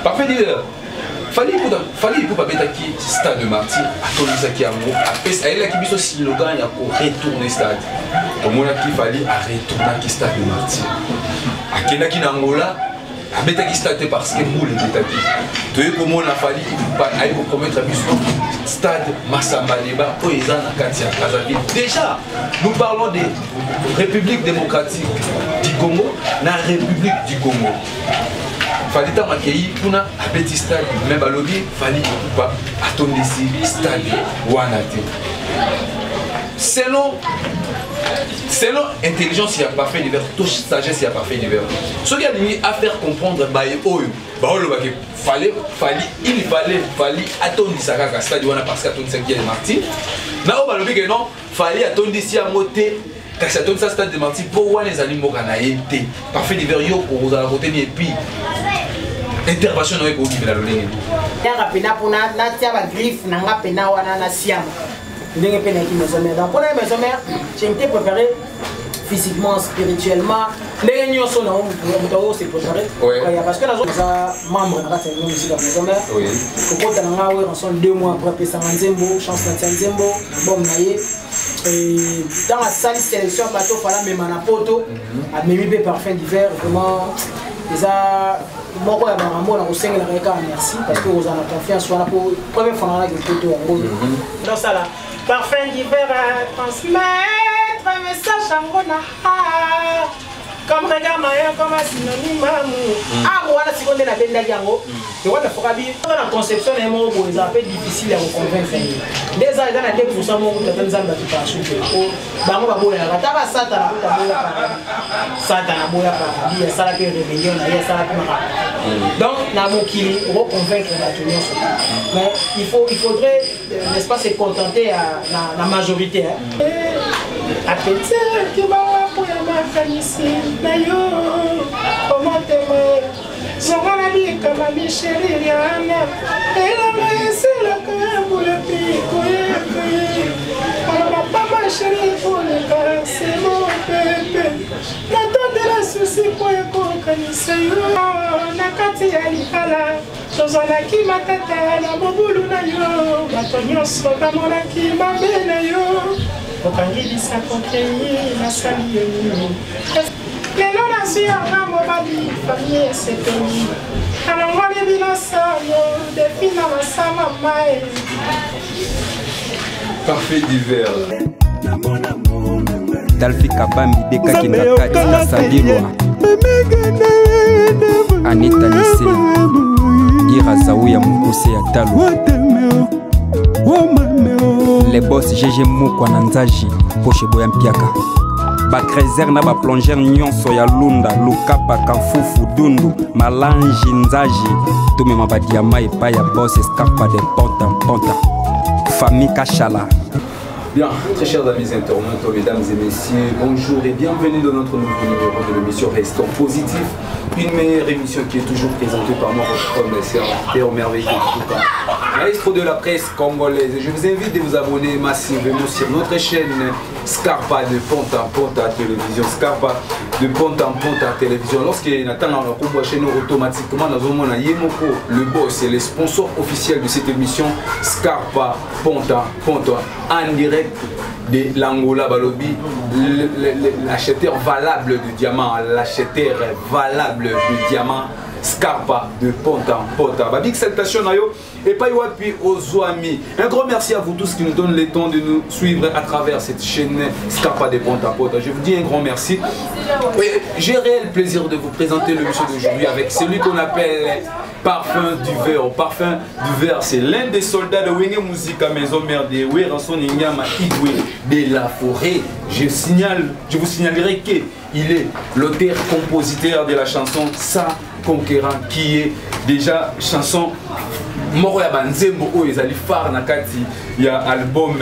Parfait leader. Fally Ipupa, Fally Ipupa abetaki stade de martyr, atondisaki yango, apesi ayelaki biso slogan ya ko retourner stade. Tomonaki Fally a retournaki stade de martyr. Akendaki na Angola, abetaki stade te parce que mbula ebetaki. Toye komona Fally Ipupa aye ko promettre biso stade Massamba Leba oyo eza na kati ya Brazzaville. Déjà, nous parlons de République démocratique du Congo na République du Congo. Fally ntango akei kuna abeti stade me balobi Fally Ipupa atondisi stade wana te selon selon intelligence ya parfait univers to sagesse ya parfait univers soki alingi afaire comprendre baye oyo baolobaki fallait Fally il fallait Fally atondisa kaka stade wana parce que atondisaki ya martyr na oyo balobi ke non Fally atondisi yango te kasi atondisa stade de martyr mpo wana ezali mboka na ye te. Parfait d'hiver yo okozala kote ni epuis intervention na yo ekobimela lolenge nini? Yaka pena mpo natia ba griffe na nga pena wana na siama ndenge mpe nayaki maison mère. Donc mpo na ye maison mère, je m'étais préparé physiquement, spirituellement, ndenge nyonso na moto oyo se préparé parce que nazo eza membre na kati ya bino musique ya maison mère. Kokota na nga Werrason 2 mois après apesanga nzembo chance natia nzembo album na ye. Ntango asali sélection ya bato fala amema na poto, amemi mpe Parfum d'hiver. Vraiment eza moko ya makambo na kosengelaka ye kaka merci parce que ozala na confiance wana po première fois nanaki poto yango nosala Parfum d'hiver transmettre message yango na comme regard na yo comme synonyme amour. Art wana sikoyo nde nabendaki yango ewana fokabi na conception na ye moko boye ezala mpe difficile ya koconvaincre ye nde eza eza na 2 moko tata Nzambe akipaka suki bango baboyaka ata basatana kuta boya paradis. Satana aboya paradis, asalaki rébellion na ye, asalaki makambo. Donc na mokili okoconvaincre bato nyonso, mais il faudrait, n'est-ce pas, se contenter ya na majorité, hein. Apetiaki bawapo ya makanisi na yo omotema zonga na bikama misheri Riana elanga esilaka mbula pikoyekoye aloba papa sheri koleka semo pepe natondela susi po ekokanisa yo na kati ya libala tozalaki matata na mobulu na yo bato nyonso bamonaki mabe na yo okangi lisako kei nasali yo nini lelo nazwi yanga mobali famille esepeli alongoli bino sano defi na masama mai. Parfait d'hiver. Dalfi Kabambi Deka Kingakati Kasabilwa Anita Nise Ira Zaou ya Mokuse ya Talo Les boss GG Mokwa na Nzaji Poche Boya Mpiaka bacreser na baplongeur nyonso ya Lunda, Lukapa, Kafufu, Dundu, Malanji, Nzaji, tomema badiama epai ya boss Escarpa de Ponta Ponta, famille Kachala. Bien, très chers amis internautes, mesdames et messieurs, bonjour et bienvenue dans notre nouveau numéro de l'émission Restons Positifs, une meilleure émission qui est toujours présentée par moi, votre homme, serviteur merveilleux, maestro de la presse congolaise. Je vous invite de vous abonner massivement sur notre chaîne Scarpa de Ponta Ponta Télévision, Scarpa de Ponta Ponta Télévision. Lorsque Nathan a chaîne automatiquement dans un moment, Yemoko, le boss et le sponsor officiel de cette émission Scarpa Ponta Ponta en direct de l'Angola. Balobi, l'acheteur valable de diamant, l'acheteur valable de diamant Scarpa de Ponta Ponta. Ba big salutation na yo et pas wapi ozwami. Un grand merci à vous tous qui nous donnent le temps de nous suivre à travers cette chaîne Scarpa de Ponta Ponta. Je vous dis un grand merci. Et j'ai réel plaisir de vous présenter le monsieur d'aujourd'hui avec celui qu'on appelle Parfum du Verre. Parfum du Verre, c'est l'un des soldats de Wenge Musica Maison Mère de Werrason Nyama Igwe de la forêt. Je vous signalerai qu'il est l'auteur-compositeur de la chanson Sa Conquérant, qui est déjà chanson moko ya banzembo oyo ezali phare na kati ya album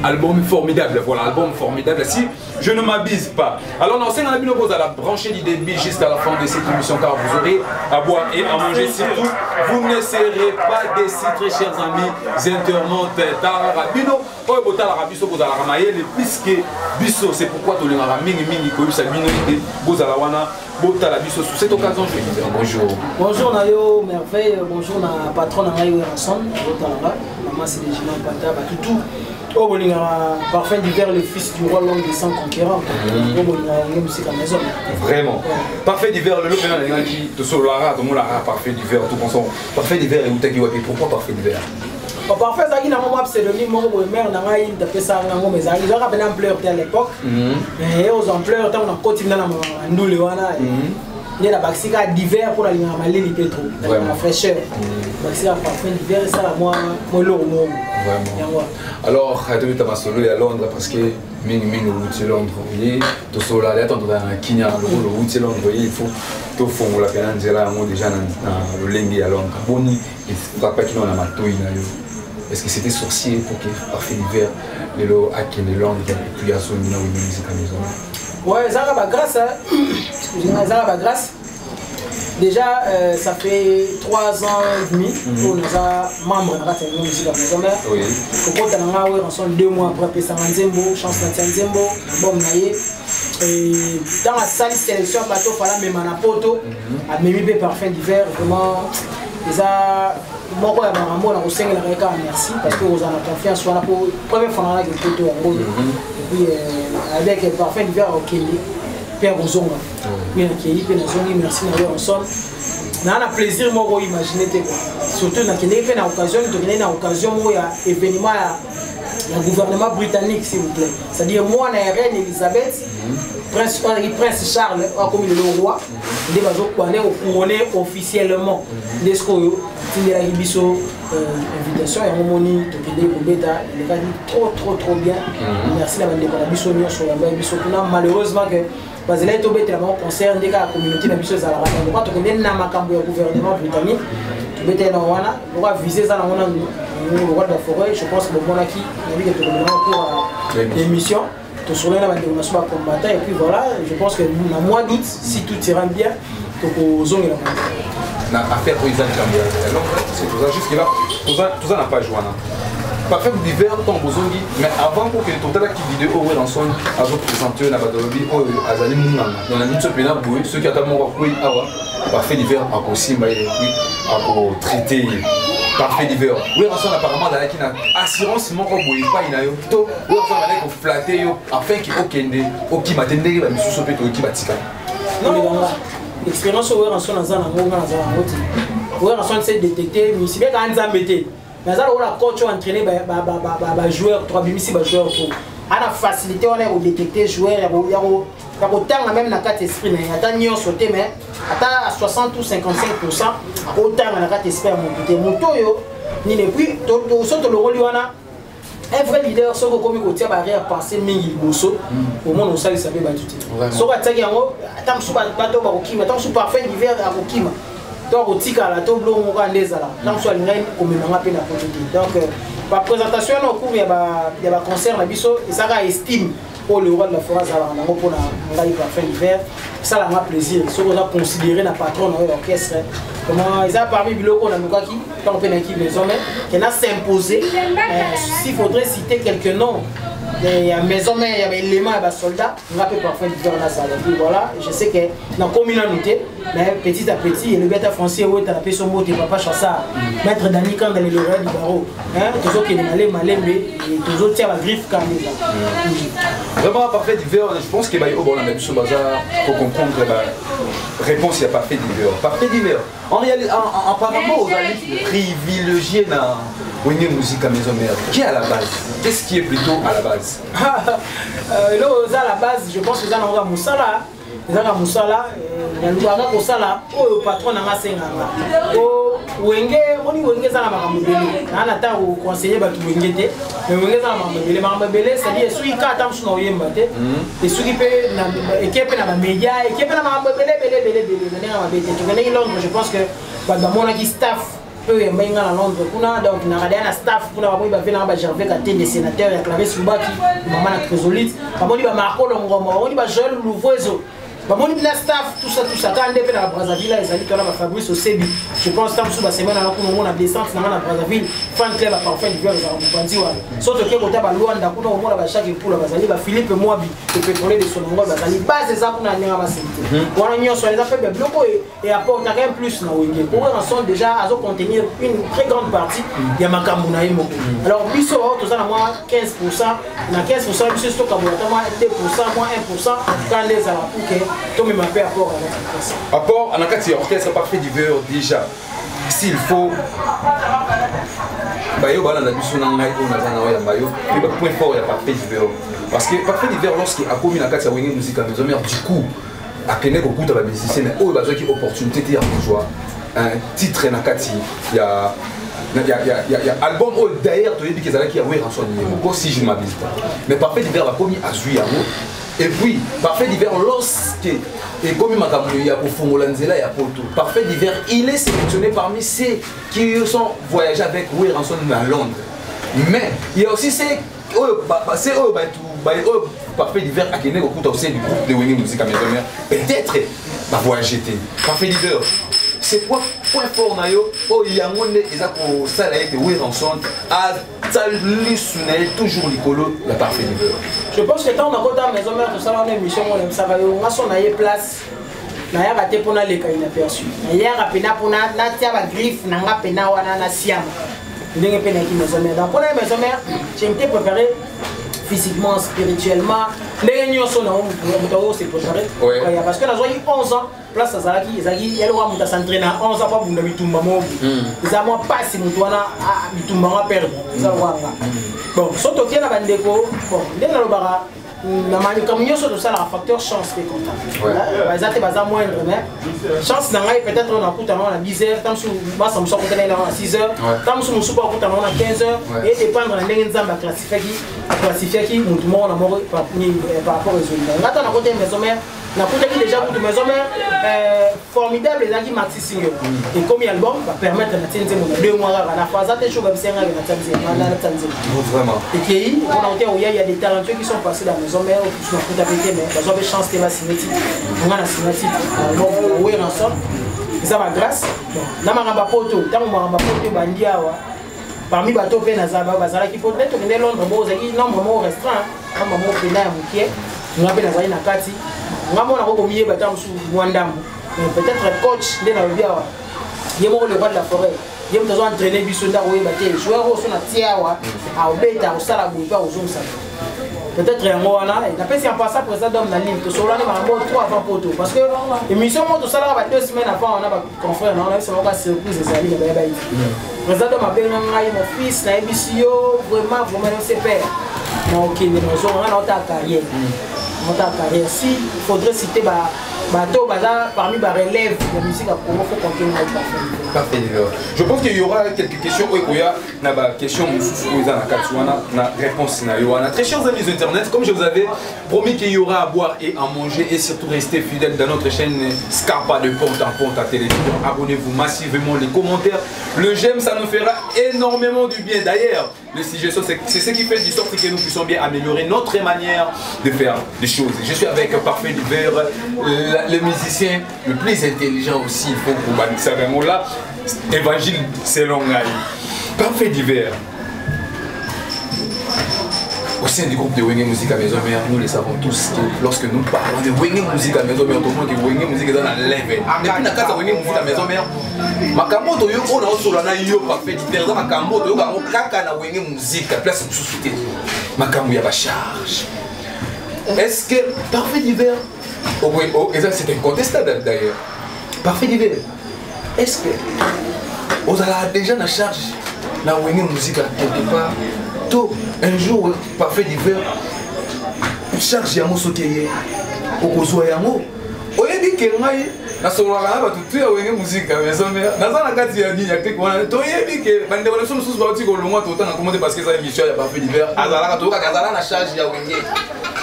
Album formidable, voilà, album formidable. Si je ne m'abuse pas. Alors, non, c'est un bino à la brancher du début jusqu'à la fin de cette émission car vous aurez à boire et à manger. Surtout, vous ne serez pas déçus, très chers amis internautes. Tarabino, oyo botalaka biso bozalaka mayele puisque biso, c'est pourquoi tolingaka mingimingi koyebisa bino ete bozala wana botala biso. Sous cette occasion, je vais dire bonjour. Bonjour na yo Merveille, bonjour na patron na ngai Werrason, botalaka mama c'est Gina Pata batutu oyo bolingaka Parfum d'Hiver, le fils du roi, l'homme des 100 conquérants, oyo bolingaka yango mosika maison. Vraiment, Parfait d'Hiver, lelo mpena nalingaki tosololaka, tomonaka Parfait d'Hiver, tout pensant Parfait d'Hiver eutaki wapi? Pourquoi Parfait d'Hiver? Parfait ezalaki nango mwa pseudonyme moko boye mare na ngai tapesaka yango, mais ezalaki ezalaka mpena ampleur te à l'époque. Mais ozwa ampleur ntango nakoti mna na ndule wana nde na bakisi kaka d'hiver mpo nalingaka malili mpe trop, nalingaka fraîcheur. Bakisi kaka Parfum d'Hiver, esala mwa eloko moko yango. Alors, tobeta masolo ya Londres parce que mingimingi outi Londres oye, tosolola ya tanto na Kinya lokolo outi Londres oye, il faut tofongola mpena nzela yango déjà na lolenge ya Londres. Boni efrappaki no na matoi na yo? Est-ce que c'était sorcier pour que Parfait d'Hiver lelo akende Londres et puis azongi na Wenge Musica Maison? Ouais, ezalaka bagrâce, excusez-moi, ezalaka bagrâce. Déjà, ça fait 3 ans et demi oyo naza membre na kati ya Wenge Musica Maison Mère. Kokota na nga Werrason 2 mois après apesanga nzembo Chance na tia nzembo album na ye. Ntango asali sélection ya bato fala amema na Poto, amemi mpe Parfum d'Hiver. Vraiment, eza moko ya makambo na kosengelaka ye kaka merci, parce que kozala na confiance wana po première fois nanganaki Poto yango. Et puis avec Parfum d'Hiver akokende mpe akozonga, mpe nakei mpe nazongi. Merci na yo ensemble, naa na plaisir moko imagine te quoi. Surtout nakendeki mpe na occasion, tokendeki na occasion moko ya événement ya gouvernement britannique, s'il vous plaît, c'est-à-dire mwana ya reine Elizabeth, prince oyo azalaki prince Charles oyo akomi lelo roi, nde bazokwane kocouronner officiellement. Nde sikoyo tindelaki biso invitation yango, moni tokendeki kobeta, elekaki trop trop trop bien. Merci na bandeko na biso nyonso yambai biso kuna. Malheureusement que bazalaki tobetela bango concert nde kaka communauté na biso ezalaka na lokwa. Tokende na makambo ya gouvernement britannique, tobeteli nango wana lokwa visa eza nango nanu. Le roi de la forêt, je pense bomonaki nayebi ke tokomela pour émission, tosololi na bandeko na biso bacombattant. Et puis voilà, je pense que na mois d'août, si tout ira bien, tokozongela bango. Na affaire oyo eza likambo ya Londres, c'est toza jusque là, toza na page wana Parfait d'Hiver. Ntango bozongi, mais avant kokende, totalaki video oyo Werrason azoprésente na bato, alobi oyo azali munganga. Donc na miso mpena boye, soki ata moko akwei awa, Parfait d'Hiver akosimba ye, puis akotraite ye. Parfait d'Hiver, Werrason apparemment azalaki na assurance moko boye epai na yo, to Werrason azalaki koflatter yo afin ke okende okima te ndenge bamisusu mpe toyoki batikala? Non, expérience oyo Werrason aza nango, nga naza nango te. Werrason s'est détecté misi beka Nzambe te, naza lokola coach oyo entraîné bajoueur to abimisi bajoueur to ana facilité wana ya kodétecte joueur, ya kotanga même na kati esprit na ye, ata nyonso te, mais ata 60 ou 55 % akotanga na kati esprit ya motu te, motu oyo nini. Et puis so tolongoli wana, un vrai leader, soki okomi kotia barrière pensée mingi liboso, omona osalisa mpe bato te. Soki atiaki yango, ata mosusu bato bakokima, ata mosusu Parfum d'Hiver akokima to akotikala to biloko moko nde ezala, ata mosusu alingai komemanga mpe na Poto te. Donc baprésentation wana au cours ya baconcert na biso ezalaka estime oyo le roi de la forêt azalaka nango mpona ngai Parfum d'Hiver. Esalanga plaisir soki oza considéré na patron na oyo orchestre. Comment eza parmi biloko oyo nalukaki ntango mpe nayaki maison mère ke na s'imposer. S'il faudrait citer quelques noms ya maison mère, ya baélément ya basoldat, nga mpe Parfum d'Hiver nazala. Voilà, je sais que nakomi nanu te, mais petit à petit elobi ata français oyo etala mpe so mbote papa Chassard, maître Dani Kanda, le lauréat du barreau, tozokende malembe malembe, tozotia bagriffe kaka eza. Vraiment, Parfait d'Hiver, je pense que bayo bona na biso baza pour comprendre ba réponse ya Parfait d'Hiver. Parfait d'Hiver, en réalité, apparemment ozali privilégié na Wenge Musica Maison Mère. Qui est à la base? Qu'est-ce qui est plutôt à la base? Eloko eza à la base, je pense, eza nango ya mosala, ezaka mosala. Nalukaka kosala oyo patron nanga asenganga o Wenge. Moni Wenge eza na makambo ebele, naa na ntango koconseiller bato Wenge te, mais Wenge eza na makambo ebele, makambo ebele, c'est-à-dire esuki ka ata mosusu na oyemba te, esuki mpe eke mpe na bamédia, eke mpe na makambo ebele ebele ebele ebele na ndenge ya mabe te. Tokendeki Londres, je pense que bato bamonaki staff. Mpe oyambaki nga na Londres kuna, donc nakadaya na staff kuna, bamoni bave nanga baGervais Katende, sénateur ya Clarisse Lubaki, mama na Chrysolite, bamoni baMarco Longombo, bamoni baJoel Louvoezo, bamoni na staff, tout ça, tout ça. Kaka nde mpe na Brazzaville ezali tona baFabrice Osebi, je pense. Ntango mosusu basemaine nanga kuna, omona descente nanga na Brazzaville, fan club ya Parfait d'Hiver ezala mopanzi wana. So toke kota baLwanda kuna, omona baJacques Epula bazali, baPhilippe Mwabi, le pétrolier de Sonangol bazali, base eza kuna. Ndenge baseli te wana nyonso eza mpe babiloko oyo eapportaka un plus na Wenge. Po Werrason déjà azocontenir une très grande partie ya makambo na ye moko. Alors biso oyo toza na mwa 15, na 15 biso tokabola ta mwa 2, mwa 1, kaka nde ezala pour que tomema mpe apport na kati. Apport na kati ya orchestre Parfait Divers. Déjà, s'il faut bayo balanda biso na ngai oyo naza na oyo ya bayo mpe bapoint fort ya Parfait Divers, parce que Parfait Divers, lorsque akomi na kati ya Wenge Musique ya Maison Mère, du coup akende kokuta bamusicien, mais oyo bazwaki opportunité te ya kozwa un titre na kati ya album oyo d'ailleurs toyebi ke ezalaki ya Werrason ye moko, si je ne m'abuse pas. Mais Parfait Divers bakomi azwi yango. Et puis Parfait Divers, lorsque ekomi makambo ya kofongola nzela ya poto, Parfait Divers, il est sélectionné parmi ceux qui sont voyagés avec Werrason à Londres. Mais il y a aussi ceux oyo ceux oyo bato oyo Parfait Divers akende kokuta au sein du groupe de Wenge Musique à Maison Mère, peut-être bavoyage te. Parfait Divers, c'est quoi point fort na yo oyo yango nde eza kosala ete Werrason atia lisu na ye toujours likolo ya Parfait Divers? Je pense que ntango nakota Maison Mère, tosala wana émission moko, nayebisaka yo nga so na ye place, nayaka te mpo naleka inaperçu, nayaka mpena mpo natia bagriffe na nga mpena wana nasiama ndenge mpe nayaki Maison Mère. Donc mpona ye Maison Mère, je m'étais préparé physiquement, spirituellement, ndenge nyonso na moto oyo se préparé, parce que nazwaki 11 ans place azalaki, ezalaki yaloka moto asentraîne na 11 ans po abunda bitumba moko, eza mwa mpasi. Moto wana bitumba ngo aperdre, eza lokwanga. Bon, so tokie na bandeko, bon, ndenge nalobaka na makambo nyonso tosalaka, facteur chance mpe compta eza te, baza moindre. Mais chance na ngai, peut-être oyo nakuta nango na 10 heures, ta mosusu basa mosusu akutana ye nango na 6 heures, ta mosusu mosusu mpo akuta nango na 15 heures. Edépendre na ndenge Nzambe aclassifiaki motu moko na moko par rapport ezoli na ngai. Ata nakota Maison Mère, nakutaki déjà kutu Maison Mère formidable, ezalaki maxi single, ekomi album, bapermettre natie nzembo na 2 mois kaka na faza te show, babisi ngaki natia nzembo. Vraiment. Ekei mpona kote oya, ya des talentueux qui sont passés dans Maison Mère, opusu nakuta pe te, mais bazwa mpe chance te basine titre, nga na sina titre album Werrason. Eza bagrâce na makambo ya poto. Ntango makambo ya poto ebandi awa, parmi bato mpe bazalaki po nde tokende Londres, bo ozalaki nombre moko restreint, nombre moko mpena ya mokie, nga mpe nazali na kati. Nga mona ko komiyeba ta mosusu mwa ndambo, mais peut-être coach nde nalobi awa, ye moko le roi de la forêt, ye moto azo entraîne biso, ndako oyeba te joueur oyo so na tie awa aobeta, akosala boye mpe akozongisa. Peut-être yango wana napesi en passant président d'homme na ligne, tosolani makambo trop avant poto, parce que émission moko tosalaka ba 2 semaines avant wana, baconfrère na wana biso moko surprise ezali na bayeba iti. Président d'homme abenga ngai: "Mon fils, nayebisi yo vraiment, vraiment, yo se père na okende nazonga ngai naota carrière, naota carrière. Si faudrait citer ba bato baza parmi barelève ya musique ya Congo, faut compter ngai Parfait. Je pense qu'il y aura quelques questions oyo ekoya na baquestion mosusu oyo eza na kati wana na réponse na yo wana. Très chers amis internet, comme je vous avais promis qu'il y aura à boire et à manger, et surtout rester fidèle dans notre chaîne Scarpa de Ponte en Ponte à télévision. Abonnez-vous massivement, les commentaires, le j'aime, ça nous fera énormément du bien. D'ailleurs, le sujet, c'est ce qui fait du sorte que nous puissions bien améliorer notre manière de faire des choses. Je suis avec Parfait Divers, le musicien le plus intelligent aussi, il faut qu'on ça vraiment là. Évangile selon ngai. Parfait Divers. Au sein du groupe de Wenge Musique à Maison Mère, nous le savons tous que lorsque nous parlons de Wenge Musique à Maison Mère, tout le monde que Wenge Musique est dans la level. Et puis, dans le Wenge Musique à Maison Mère, makambo toyo oyo naosola na yo Parfait Divers, eza makambo toyoka yango kaka na Wenge Musique, place mosusu te, makambo ya bacharge. Est ce que Parfait Divers, eza, c'est incontestable d'ailleurs, Parfait Divers, est ce que ozalaka déjà na charge na Wenge Musique quelque part, to un jour Parfait Divers, charge yango soki eye, okozwa yango? Oyebi ke ngai nasololaka na bato tu ya Wenge Musique Maison Mère, naza na kati ya nini ya clique wana. Toyebi ke bandeko na biso mosusu bauti kolongwa, totanga komo te, parce que eza émission ya Parfait Divers. Azalaka, toyokaka azala na charge ya Wenge,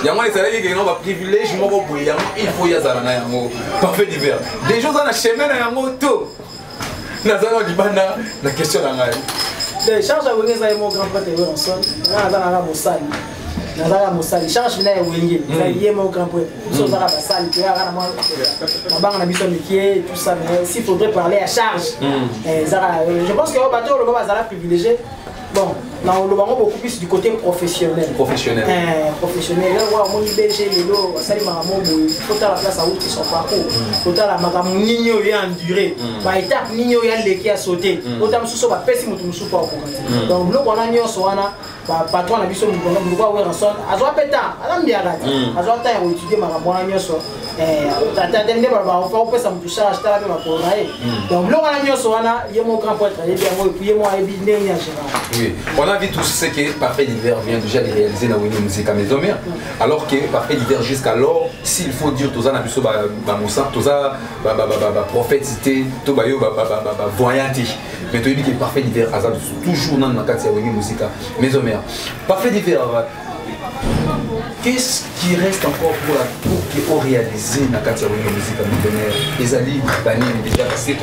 yango wana ezalaki ke no baprivilège moko boye, yango il faut ye azala na yango. Parfait Divers, déjà oza na chemin na yango to? Naza na libanda na question na ngai. Charge ya Wenge eza ye mo grand prêtre Werrason. Nga naza nanga mosali, nazalaka mosali. Charge na ya Wenge eza ye mo grand prêtre. Biso ozaka basali, toyaka na mwa mabanga na biso mikie, tout ça. Mais s'il faudrait parler à charge, ezaka, je pense que bato oyo loba bazala privilégié. Bon, na oloba yango beaucoup plus du côté professionnel. Professionnel. Professionnel wa omoni BG lelo asali makambo boye, fotala place awuti, son parcours, kotala makambo nini oyo ya enduré, baétape nini oyo aleki, asaute, ota mosusu bapesi moto mosusu po akoka te. Donc biloko wana nyonso wana, bapatron na biso moluka Werrason azwa mpe temps, aza mbiaka te, azwa temps ya koétudie makambo wana nyonso. Nde baloba opesa motu charge, tala mpe makolo na ye. Donc biloko wana nyonso wana, ye mo grand prêtre ayebi yango, et puis ye mo ayebi ndenge ya général. Oui, on a vu tout ce que Parfait d'hiver vient déjà de réaliser dans Wenge Musica Maison Mère. Alors que Parfait d'hiver jusqu'alors, s'il faut dire, toza na biso ba ba mosa, toza ba ba ba ba ba prophète te, to ba yo ba ba ba ba ba voyant te. Mais tu dis que Parfait d'hiver aza toujours dans la kati ya Wenge Musica Maison Mère. Parfait d'hiver, qu'est-ce qui reste encore pour que réaliser na kati ya Wenge Musica Maison Mère? Ezali banini déjà parce que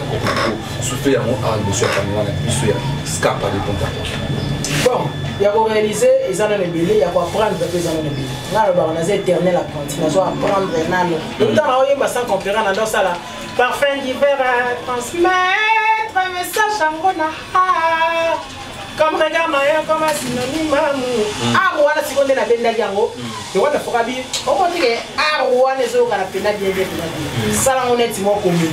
souffler yango awa liboso ya caméra na biso ya Scapa de Contact? Bon, ya koréalise eza nano ebele, ya koapprendre mpe eza nano ebele. Ngai alobaka naza éternel apprenti, nazo apprendre nano. Ntango oyemba sans compérant, na ndosala Parfum d'hiver transmettre message yango na comme regard na yo comme synonyme amour. Art wana sikoyo nde nabendaki yango yango, nafoka bi omoni ke art wana ezoyokana pena bien bien pena bien. Sala yango neti mwa comédie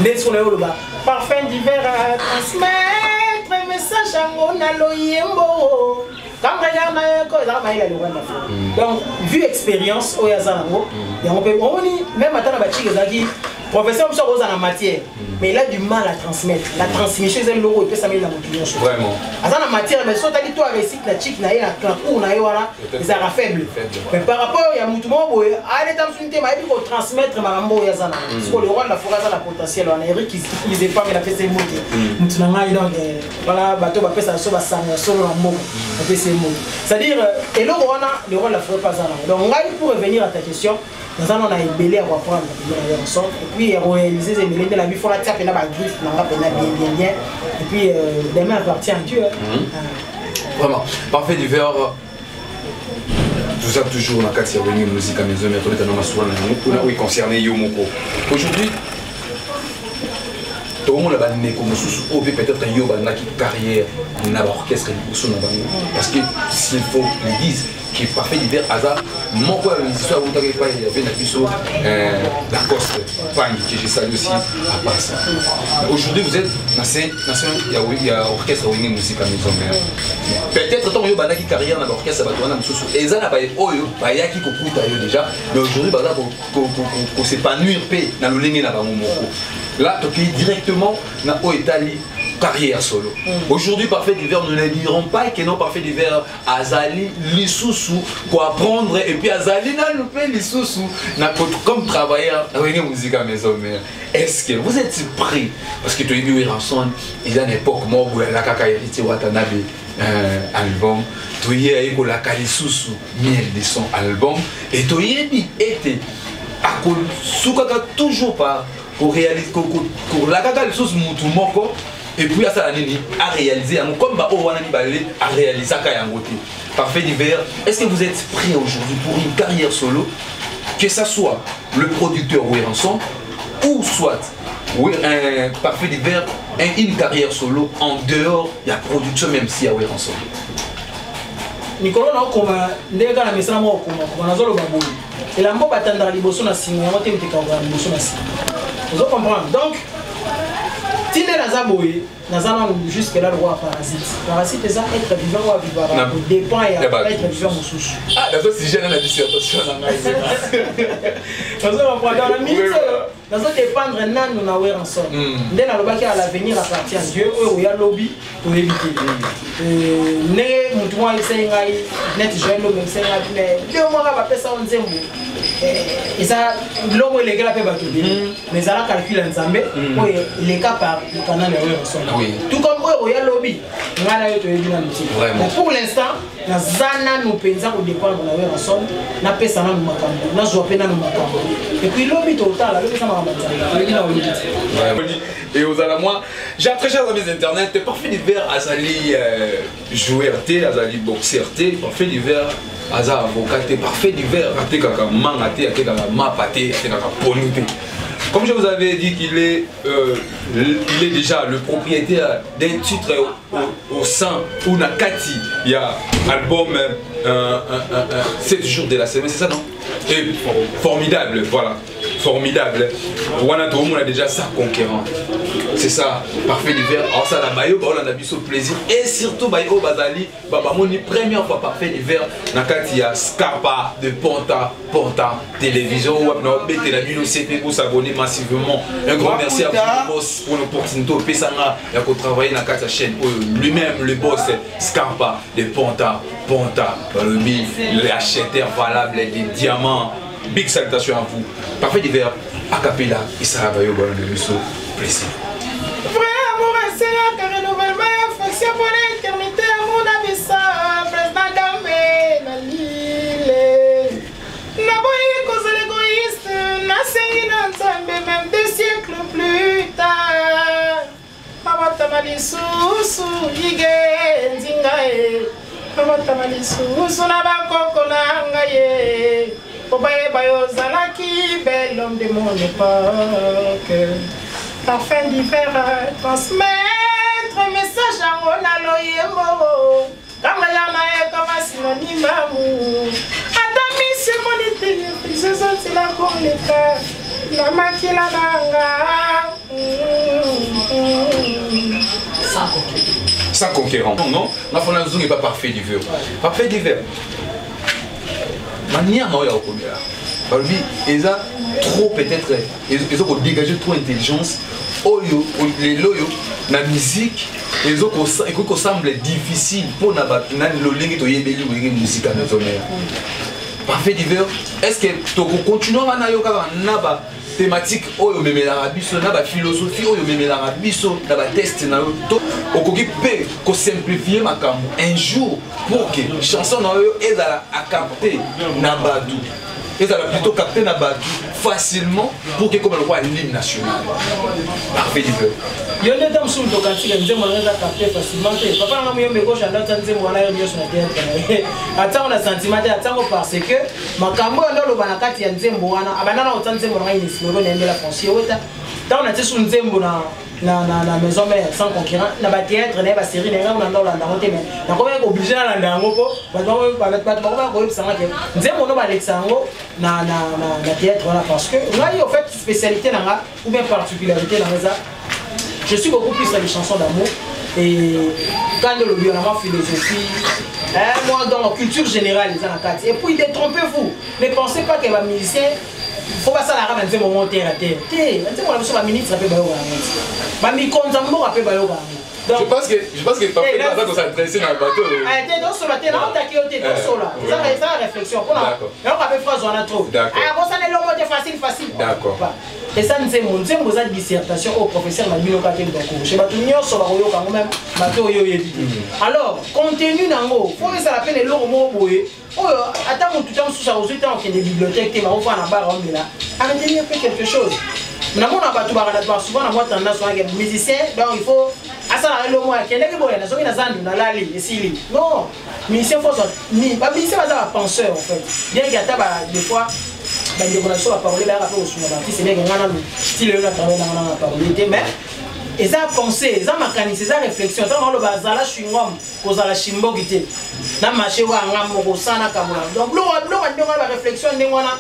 nde sikoyo nayo oloba Parfum d'hiver transmettre message yango na loyembo comme regard na yo ko ezalaka mayele ya Loranda. Donc vu expérience oyo aza nango yango mpe omoni, même ata na bachike ezalaki professeur mosusu akozala na matière, mais il a du mal à transmettre. La transmission eza eloko epesameli na motu nyonso. Aza na matière, mais so otali to réussite na chike na ye, na cours na ye wana ezalaka faible. Mais par rapport ya motu moko boye aleta mosusu te, ayebi kotransmettre makambo oyo aza nango. Siko le roi de la forêt aza na potentiel wana. Eric Izepame, napesa ye mote, motu na ngai. Donc voilà, bato bapesaka so basango ya solo na mboka, bapesa ye mote. C'est-à-dire eloko wana le roi de la forêt mpe aza nango. Donc ngai, pour revenir à ta question, naza nano na ebele ya koapprendre na ye ensemble, et puis ya koréaliser eza ebele. Nde na bi fona tia mpena bagriffe na nga mpena bien bien bien, et puis demain appartient à Dieu. Vraiment, Parfait d'hiver, toza toujours na kati ya Wenge Musica Maison Mère. Tobeta na masuwa na yango mpona oyo concerne yo moko. Aujourd'hui tokomona bandeko mosusu oyo mpe peut-être yo bandaki carrière na baorchestre liboso na bango, parce que s'il faut le dise que Parfait d'hiver aza moko ya musicien awutaki epai ya ve na biso Lacoste Pangi, que je salue aussi à part. Aujourd'hui vous êtes na sein ya orchestre Wenge Musica Maison Mère. Peut-être ntango yo bandaki carrière na baorchestre, bato wana mosusu eza na baye oyo bayaki kokuta yo déjà, mais aujourd'hui baza kos'épanouir mpe na lolenge na bango moko. Là tokei directement na oyo etali carrière solo. Aujourd'hui, Parfait d'hiver, nous ne dirons pas que non, Parfait d'hiver azali lisusu koapprendre et puis azali nanu mpe lisusu na comme travailleur na Wenge Musica Maison Mère. Est-ce que vous êtes prêt? Parce que toyebi Werrason eza na époque moko boye alakaka Héritier Watanabe album, toye aye kolaka lisusu Miel de son album, et toyebi ete akosukaka toujours par kolakaka lisusu mutu moko et puis asala nini, aréaliser yango comme baoyo wana mibale aréalisaka yango te. Parfait d'hiver, est-ce que vous êtes prêt aujourd'hui pour une carrière solo, que ça soit le producteur Werrason ou soit un Parfait d'hiver, une carrière solo en dehors de la production, même si ya Werrason? Mikolo na okoma ndenge kaka na mesana moko okoma koma, nazoloba boye: elamba batandaka liboso na nsima yango te, motekaka liboso na nsima. Ozo comprendre? Donc ntina naza boye, naza nanu jusque là lokola parasite. Parasite eza être vivant oyo avivaka dépend ya être vivant mosusu. Nazo sujet na dissertation na ngai. Ozo comprendre? Na minute oyo nazo dépendre nanu na Werrason. Nde nalobaki à l'avenir appartient à Dieu. Oyo oya lobi toyebi te. Ndenge motu moko ayebisaki ngai net, Joel Lobi ayebisaki ngai, mais 2 mois kaka bapesa yo nzembo, eza biloko elekela mpe bato ebele, mais ezala calcul ya Nzambe oyo eleka par le canal ya Werrason. Tout comme oyo oya lobi, ngai na yo toyebi nanu te. Mais pour l'instant Naza nanu mpenza kodépendre na Werrason, napesa nanu makambo, nazwa mpe nanu makambo, et puis lobi totala, lobi eza makambo ya Nzambe. Na olobi te. Et ozala moi, j'ai, très chers amis internet, Parfait d'hiver azali joueur te, azali boxeur te, Parfait d'hiver aza avocat te, Parfait d'hiver atekaka manga te, atekaka mapa te, atekaka ponu te. Comme je vous avais dit qu'il est, il est déjà le propriétaire d'un titre au sein ou na kati ya album 7 jours de la semaine, c'est ça, non? Et formidable, voilà, formidable. Wana toomona déjà sa conquérant, c'est ça, Parfait d'hiver. Alors ça na bayo baolanda biso plaisir, et surtout bayo bazali bamoni première fois Parfait d'hiver na kati ya Scarpa de Ponta Ponta Télévision, wapi na obetela bino cp pour s'abonner massivement. Un grand merci à vous, boss, pour l'opportunité opesanga ya kotravailler na kati ya chaîne oyo. Lui-même, le boss Scarpa de Ponta Ponta, balobi l'acheteur valable des diamants. Big salutation à vous. Parfait d'hiver, acapella esala bayo balanda biso plaisir. Vrai amour esengaka renouvellement ya affection mpona éternité. Amour na biso, président Dame na Lile, naboyi kozala égoïste, nasengi na Nzambe, même 2 siècles plus tard, abatama lisusu ige nzinga ye, abatama lisusu na bakoko na ngai ye, po bayeba yo ozalaki bel homme de mon époque. Parfum d'hiver, transmettre message yango na loyembo kanga ya na ekoma synonyme amour. Ata miso emoni te, ezozotila koleka na makila na nga. Sans conquérant, non. Nga fona nzungi pas Parfait d'hiver. Parfait d'hiver, manière na oyo ya kokomela, balobi eza trop, peut-être eza kodégage trop intelligence oyo lelo oyo na musique ekoki kosemble difficile mpona bato nani lolenge toyebeli Wenge Musique ya Maison Mère. Parfait d'hiver, est ce que tokocontinue wana yo kaka na ba thématique oyo omemelaka biso, na baphilosophie oyo omemelaka biso na batexte na yo, to okoki mpe kosimplifie makambo un jour pour que chanson na yo ezala acapte na bato, ezala plutôt capté na bato facilement, pour que ekoma lokola l'hymne national? Parfait d'hiver. Yo nde ta mosusu tokantika nzembo nanga eza capté facilement te. Papa nanga Muyombe Gauche anda tia nzembo wana yo nyonso na théâtre na ye, atiango na sentiment te, atiango parce que makambo oyo nde oloba na kati ya nzembo wana. Abanda na kotia nzembo na ngai Nisiloro, nayembela Francis Oweta. Ntango natie su nzembo na Maison Mère, Sans concurrent, na bathéâtre na ye, basérie na ye, ngai nanda olanda yango te, mais nakomaki obligé nalanda yango mpo bato bakomaki koyebisanga ke nzembo no balekisa yango na théâtre wana, parce que ngai, au fait, spécialité na nga ou bien particularité na nga eza, je suis beaucoup plus dans les chansons d'amour et quand le olobi wana, philosophie, hein, moi, donc culture générale eza na kati. Et puis détrompez-vous, ne pensez pas que bamusicien fo basalaka banzembo moko terre à terre te. Banzembo na biso, baministre mpe bayoka yango ti, bamikonza mboka mpe bayoka yango. Je pense que Parfait aza kos'adresser na bato. Te, tosola te, naotaki yo te, tosola, eza réflexion mpona nayoka mpe phrase wana trop. Akosana elongo te, facile facile. Eza nzembo, nzembo eza dissertation oyo professeur na bino kaka te bakorche, bato nyonso bakoyoka yango, même bato oyo oyebi te. Alors contenu nango fo ezala mpe na eloko moko boye oyo ata motu ta mosusu akozwi ntango okende bibliothèque te, bakofana na bar omela, aretenir mpe quelque chose. Namona bato bakala souvent na mwa tendance wana ke musicien, donc il faut asalaka eloko moko, akendaki boye, nasoki na zandu nalali, esili. Non, musicien fo bamusicien baza bapenseur en fait, bien que ata des fois bandeko na biso baparole bayaka mpe kosunga baartiste, bien que ngai nanu style oyo na travail nanga nanga parole te, mais eza pensée, eza makanisi, eza réflexion. Ntango aloba azala chewing-gum, kozala shimboki te na marché oyo anga moko osala kabola. Donc biloko biloko ndenge wana, baréflexion ndenge wana,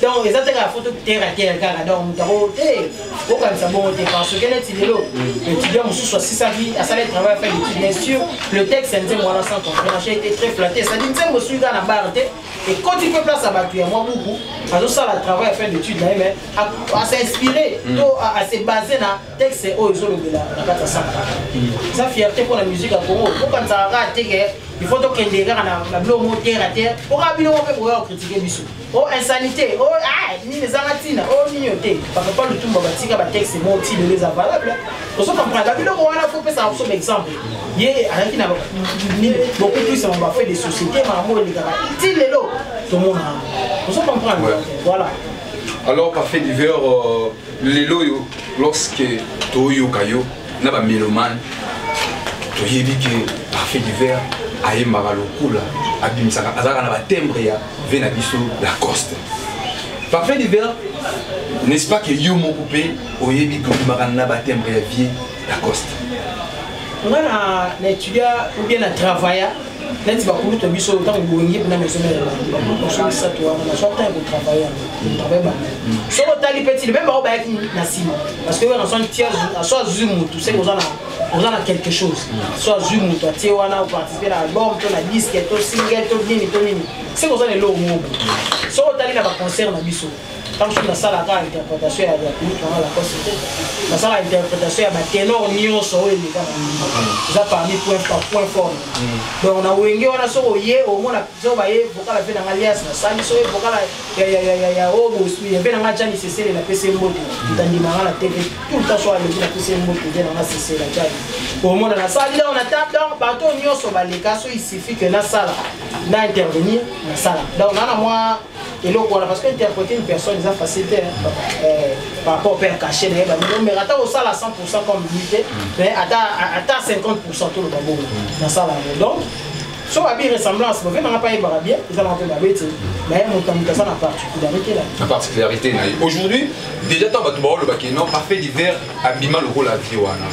donc eza te kaka foto terre à terre kaka. Donc moto ako te okanisa bongo te, parce que neti lelo étudiant mosusu asisaki, asali travail, fait l'étude, bien sûr le texte ya nzembo wana Sans concurrent, j'ai été très flatté. C'est-à-dire nzembo soki kaka na bar te, ekoti mpe place ya bato ya mwa buku, azosala travail ya fin d'étude na ye, mais as'inspiré to ase basé na texte oyo ezolobela na kati ya Sans. Eza fierté mpona musique ya Congo. Okanisaka kaka te ke Il faut tokende kaka na biloko mo terre à terre, po kaka bino moko mpe boya kocritiquer biso o insanité, o ah, nini ezanga ntina, o nini te. Bapapa Lutumba batika batexte mo ti lelo eza valable. Ozo comprendre babiloko wana, faut pesaka biso baexemple. Ye azalaki na beaucoup plus na bafait de société, makambo elekaka ti lelo tomona. Ozo comprendre, voilà. Alors, Parfait Divers, lelo oyo, lorsque toyoka yo na bamélomane, toyebi ke Parfait Divers ayembaka lokola abimisaka, azalaka na batimbre ya ve na biso Lacoste. Parfait Divers, n'est-ce pas que yo moko mpe oyebi kobimaka na batimbre ya vieux Lacoste? Nga na étudia ou bien na travailla neti bakulutu ya biso. Ntango boyenge mpena maison mère, bakulutu biso misato wana, nazwa temps ya kotravaille yango, travaille bango. Soki otali mpe tili meme bango bayaki na nsima, parce que oyo aso azwi motu seke oza na quelque chose. So azwi motu atie wana, oparticipe na album to na disque to single to nini to nini, seke oza na eloko moko. Soki otali na baconcert na biso, ntango soki nasalaka interprétation ya kulutu nanga Lacoste te, nasala interprétation ya baténor nyonso oyo eleka na eza parmi point fort. Donc na Wenge wana, soki oye omona, soki baye vocal ape nanga lias nasali, soki vocal ya oyo ya mpe nanga Jani Sesele, napesi mbote, tandimanga na TV tout le temps, so aleki napesi mbote ve nanga Sesele Jani, omona nasali. Donc na ta, donc bato nyonso baleka, so il suffit que nasala na intervenir, nasala. Donc nana mwa eloko wana, parce que interpréter une personne eza facile te par rapport mpe ya cachet na ye banino, mais ata osala 100 comme lui te, mais ata 50, toloba bongo, nasala yango. Donc so babi ressemblance, bove nanga mpe ayebaka bien, ezalaka mpe mabe te, mais moto na moto aza na particularité na Na particularité na ye. Aujourd'hui déjà, ntango bato baolobaki non, Parfait Divers abima lokola vieux wana,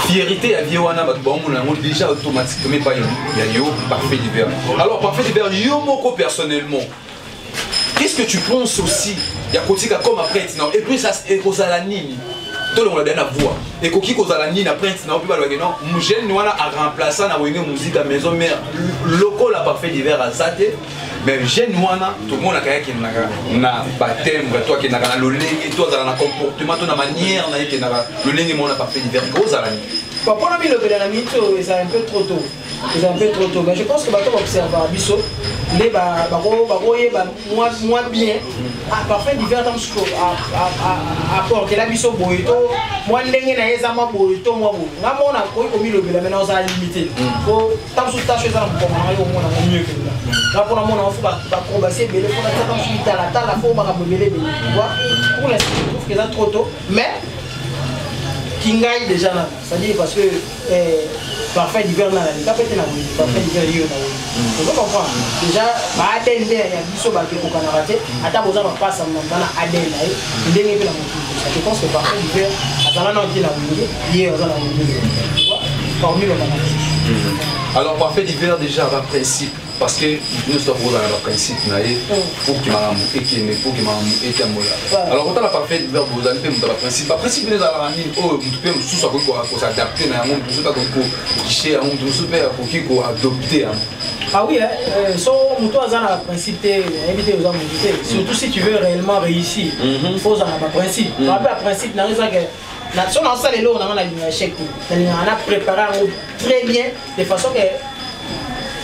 fierté ya vieux wana, bato baomona yango déjà automatiquement epai ya yo Parfait Divers. Alors, Parfait Divers, yo moko personnellement, qu'est-ce que tu penses aussi ya kotika comme empreinte na? Et puis ça ekozala nini? Tolongola bia na voix, ekoki kozala nini empreinte na? Mpe balobaki non, jeune wana aremplaça na Wenge Musique Maison Mère lokola Parfait Divers aza te, mais jeune wana tomonaka ye akendaka na batimbre to akendaka na lolenge to azala na comportement to na manière na ye, ekendaka lolenge mona Parfait Divers, ekozala nini? Bon, mpona bilobela na minute oyo, eza un peu trop tôt, eza un peu trop tôt, mais je pense que bato baobservaka biso nde bakoyeba mwa bien. Parfait Divers ta mosusu aportela biso boye to mwa ndenge na ye eza mwa boye to mwa boye. Nga mona koki komilobela, mai naozala limité po ta mosusu tasho eza na mokongo na ngai, omona ngo mieux que nga. Nga mpona mona ngo, faut baacrobatie ebele, faut natia ta mosusu bitalatala, faut makambo ebele ebele, tu vois. Pour l'instant, je trouve que eza trop tôt, mais kingai déjà na, c'est-à-dire parce que Parfait Divers na naleka mpe te na Wenge. Parfait Divers yeyo na Wenge, ozo comprendre déjà baADN nde ya biso bato ekokanaka te. Ata boza bapasa na ADN na ye ndenge mpe na mokili. Je pense que Parfait Divers azala nano te na Wenge, ye aza na Wenge, tu vois, parmi babana mosusu. Alors, Parfait Divers, déjà baprincipe, parce que nyonso tokozala na baprincipe na ye pour ke makambo ekende, pour ke makambo etambola. Alors, kotala Parfait Divers, bozali mpe moto ya baprincipe. Baprincipe nde ezalaka nini oyo motu mpe mosusu akoki kos'adapter na yango, motu mosusu mpe akoki kokiche yango, motu mosusu mpe akoki koadopter yango? Ah oui, hein, so moto aza na baprincipe te, nayebi te oza motu te. Surtout si tu veux réellement réussir, il faut ozala na baprincipe. Bape baprincipe nango eza ke so naosala eloko nanga, nalinga échec te, nalingaka na préparer yango très bien, de façon que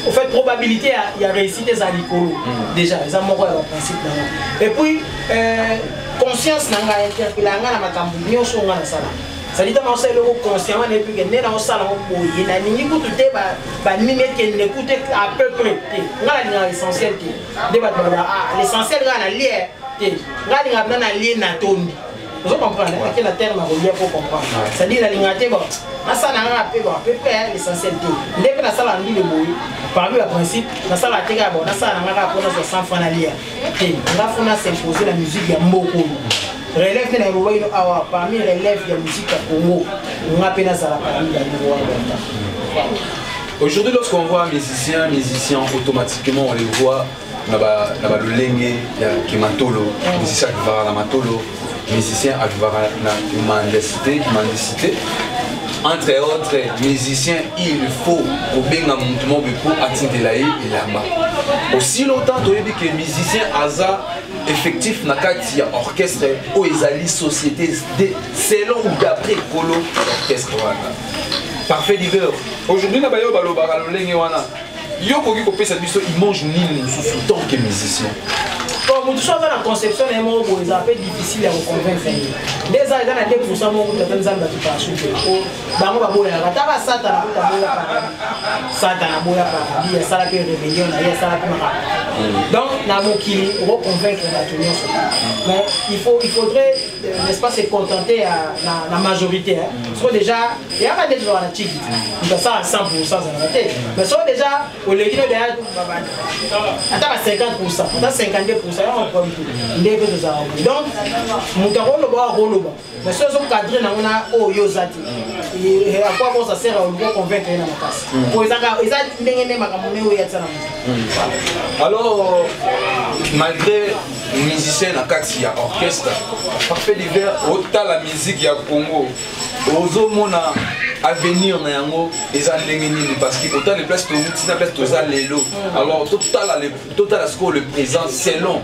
au fait probabilité ya réussite eza likolo. Déjà eza moko ya baprincipe nanga. Et puis conscience na ngai interpela nga na makambo nyonso nga nasala, c'est-à-dire ntango naosala eloko consciemment, nayebi ke nde naosala yango boye, nalingi kutu te banini ekende kutu à peu près te. Nga nalingaka l'essentiel te nde bato baloba ah, l'essentiel kaka na lie te. Nga alingaka mpena na lie na tondi, ozo comprendre ake na terme ya kolia po comprendre. C'est-à-dire nalingaka te bon, nasala nanga mpe bon, à peu près l'essentiel te. Nde mpe nasala ndule boye, parmi baprincipe nasala te kaka bon, nasala nanga kaka mpo nazwa 100 franc nalia te. Nga faut na s'imposer na musique ya mboka oyo, relève nde na elobaki no awa, parmi relève ya musique ya Congo, nga mpe nazala parmi bango wana. Aujourd'hui, lorsqu'on voit un musicien, automatiquement on les voit na ba lolenge ya kimatolo, musicien akivaka na matolo, musicien akivaka na mendicité, entre autres. Musicien, il faut kobenga motu moko mpo atindela ye elamba. Aussi longtemps toyebi ke musicien aza effectif na kati ya orchestre oyo ezali société de selon ou d'après ekolo orchestre wana. Parfait Divers, aujourd'hui na bayo balobaka lolenge wana. Yo okoki kopesa biso image nini mosusu tant que musicien? Bon, moto so aza na conception na ye moko boye, ezala mpe difficile ya koconvaincre ye. Nde eza na 2 % moko tata Nzambe akipaka suki po bango baboyaka. Ata basatana kuta aboya paradis, Satana aboya paradis, asala mpe rébellion na ye, asala mpe makambo. Donc na mokili okoconvaincre bato nyonso, mais il faudrait, n'est-ce pas, se contenter ya na majorité, hein. Soko déjà eyaka nde tozala na chiki, moto asala 100 % azalaka te, mais soko déjà oleki no deya ata ba 50 %, ata 52 %, yango problème te. Nde mpe tozalaka boye. Donc moto akoloba, akoloba, mais soki ozocadre nango na oyo oza te, à quoi bon ça sert oluka convaincre ye na makasi? Po eza ndenge nde makambo nde oyo atia na moto. Alors, malgré musicien na kati ya orchestre Parfait d'hiver, otala musique ya Congo, ozomona avenir na yango eza ndenge nini? Parce que otala place touti na place toza lelo. Alors totala sikoyo le présent selon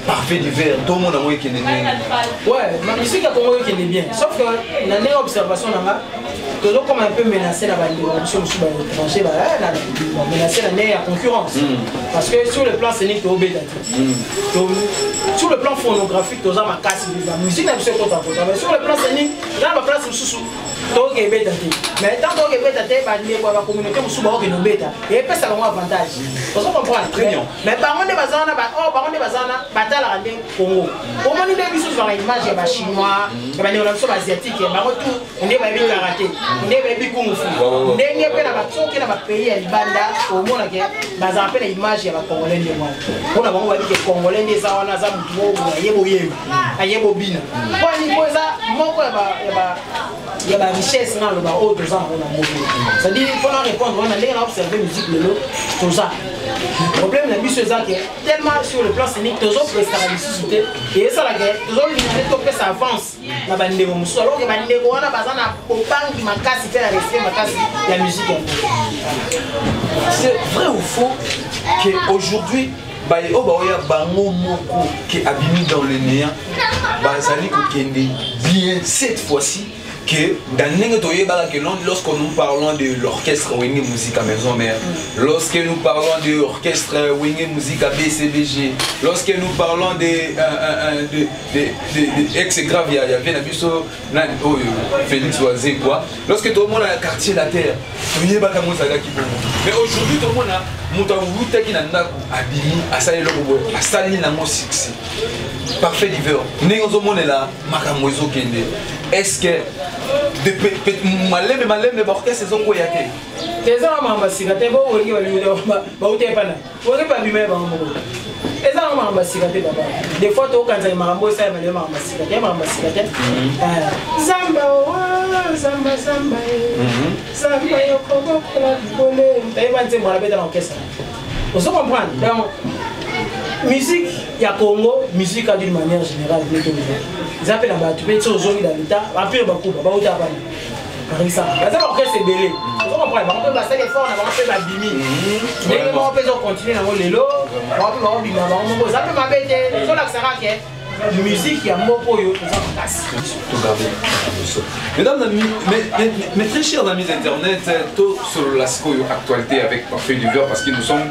Parfait d'hiver, tomona yango ekende ndenge? Ouais, ma musique ya Congo ekende bien, sauf que na ndenge observation na nga, tozokoma un peu menacé na bandeko na biso mosusu baétranger, bamenace na ndenge ya concurrence, parce que sur le plan scénique toobeta te. Sur le plan phonographique toza makasi, musique na biso ekotakota, mais sur le plan scénique eza na baplace mosusu tokoki ebeta te. Mais tant tokoki ebeta te, bandeko ya bacommunauté mosusu bakoki obeta, epesa bango avantage. Ozo comprendre? Mais bango nde baza wana, oyo bango nde baza wana, batalaka nde Congo. Omoni nde biso tozwaka image ya Bachinois, ya bandeko na biso baasiatique, bango tu nde bayebi karate, nde bayebi kung-fu. Ndenge mpe na basoki na bapays ya libanda, omonake bazala mpe na image ya Bacongolais ndenge wana. Mpona bango bayebi ke Congolais nde eza wana, aza motu moko boye, ayebi oyemba, ayebi obina. Mponi po eza moko ya barichesse nga aloba oyo toza nango na moko. C'est-à-dire, mpona répondre wana, ndenge na observe musique lelo, toza problème na biso eza ke tellement sur le plan scénique tozoprestaka lisusu te, esalaka tozolinga nde topesa avance na bandeko mosusu, alors ke bandeko wana baza na bobangi makasi mpe na respect makasi ya musique yango. C'est vrai ou faux que aujourd'hui baye oyo baoya bango moko ke abimi dans le néant, bazali kokende bien cette fois-ci que dans ndenge toyebaka que lorsque nous parlons de l'orchestre Wenge Musica Maison Mère, lorsque nous parlons de l'orchestre Wenge Musica BCBG, lorsque nous parlons de ex grave ya vie na biso nani oyo Félix Wazekwa, lorsque tomona ya Quartier Latin, toyebaka yango ezalaki bongo. Mais aujourd'hui tomona moto awutaki na ndako, abimi, asali eloko boye, asali nango succès. Parfait d'hiver, ndenge ozomonela makambo ezokende, est ce que malembe malembe baorchestre ezokwea te? Eza na makambo ya sika te. Bo Wenge bauta epana, Wenge mpe abima ye bango moko. Eza na makambo ya sika te, papa. Des fois tokokanisaka makambo esalema lelo makambo ya sika te, makambo ya sika te. Zamba owa zamba, zamba e zamba, yokobokola likole, tayeba nzembo alabeta na orchestre. Ozo comprendre? Donc musique ya Congo, musique d'une manière générale, nde toloba eza mpe na bato mpe ti ozongi dans l'état Empire Bakuba, bauta bana parisa, baza baorchestre ebele. Ozo comprendre? Bango mpe basali effort na bango mpe babimi. Ndenge moko mpe ezocontinue nango lelo, bango mpe baobima bango moko, eza mpe mabe te. Ezolakisaka ke musique ya moko oyo toza makasi. Mesdames, amis, mes très chers amis internet, tout sur la actualité avec Parfait d'hiver, parce que nous sommes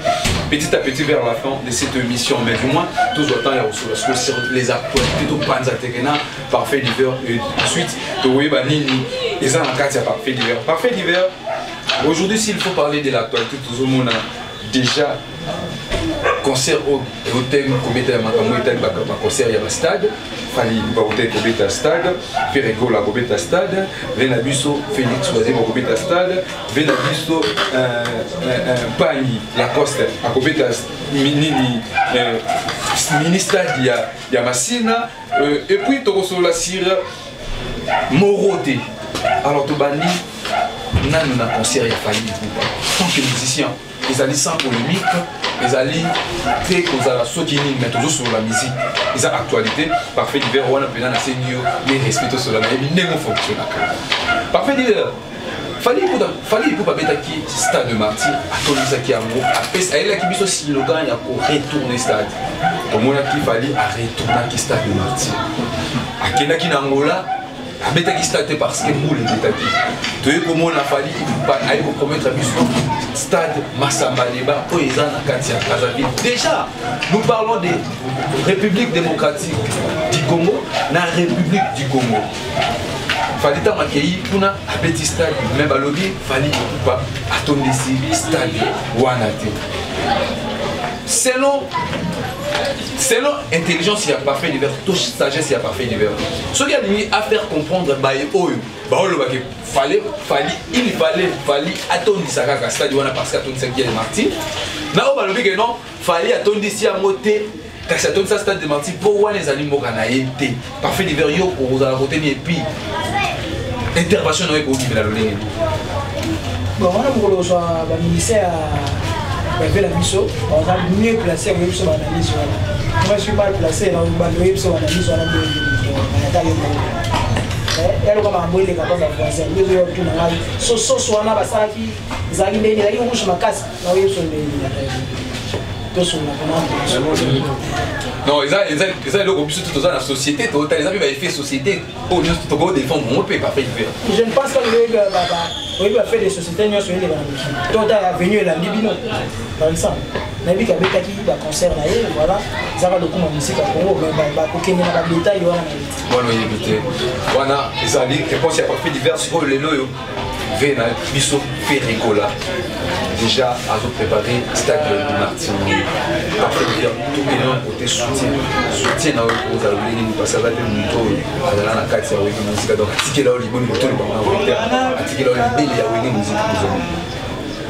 petit à petit vers la fin de cette émission. Mais du moins, tous autant il y a sur les actualités, tout panza tekena, Parfait d'hiver, et ensuite, tout nini, et ça en cas, Parfait d'hiver. Parfait d'hiver, aujourd'hui, s'il faut parler de l'actualité, tout le monde a déjà concert au hôtel kobeta ya makambo etali baconcert ya bastade. Fally bahotel kobeta stade, Ferre Gola kobeta stade, ve na biso Félix Wazekwa kobeta stade, ve na biso Pangi Lacoste akobeta nini, mini stade ya Masina. Et puis tokosolola sur Moro te. Alors tobandi nanu na concert ya Fally Ipupa. Tant que musicien, ezali sans polémique, ezali te kozala soki nini, mais tozosolola musique, eza actualité. Parfait d'hiver wana mpenza nasengi yo ne respect, tosolola, nayebi ndenge ofonctionnaka. Parfait d'hiver, Fally Ipupa abetaki stade de Martyr, atondisaki yango, ayelaki biso slogan ya koretourne stade. Tomonaki Fally aretournaki stade de Martyr, akendaki na Angola. Abetaki stade te parce que mbula ebetaki. Toyei komona Fally Ipupa aye kopromettre biso stade Massamba Débat oyo eza na kati ya Brazzaville. Déjà nous parlons de République démocratique du Congo na République du Congo. Fally ntango akei kuna abeti stade, mais balobi Fally Ipupa atondisi stade wana te. Selon intelligence ya Parfait Divers to sagesse ya Parfait Divers, soki alingi afaire comprendre baye oyo baolobaki fallait Fally, il fallait Fally atondisa kaka stade wana parce que atondisaki ya Martyr, na oyo balobi ke non, Fally atondisi yango te, kasi atondisa stade de Martyr mpo wana ezali mboka na ye te. Parfait Divers, yo okozala kote ni et puis intervention na yo ekobimela lolenge? Bon, wana mokolo kozwa baministère ya bavela biso, baza mieux placé koyebi biso baanalyse wana. Moi, je suis mal placé na bando oyebi biso baanalyse wana. Ndenge yo moko yaloka makambo eleka mpa bavoisin, nde ozoya otuna ngai sososo wana basalaki ezalaki ndenge ezalaki rouge makasi na oyebi biso ndenge tosunga mpona. Non, eza eloko biso toza na société, totala eza mpe baeffet société oyo nyonso tokodéfendre yango mpe, Parfait Divers. Je ne pense pas que oyebi bafaits de société nyonso eleka na mokili. Tota avenue elandi bino, par exemple, nayebi kabetaki baconcert na ye, voilà, ezaka lokuma musique ya Congo, mais bakokende na badétail wana na ye. Wana oyebi te, wana ezali réponse ya Parfait Divers. Sikoyo lelo oyo ve na biso Ferre Gola déjà azopréparé stade de Martyr. Parfait Divers, tokende na côté soutien. Soutien na oyo kozala lolenge nini? Parce aza mpe moto oyo azala na kati ya Wenge Musica, donc atikela oyo liboni botoli bango na volontaire, atikela oyo libele ya Wenge Musica.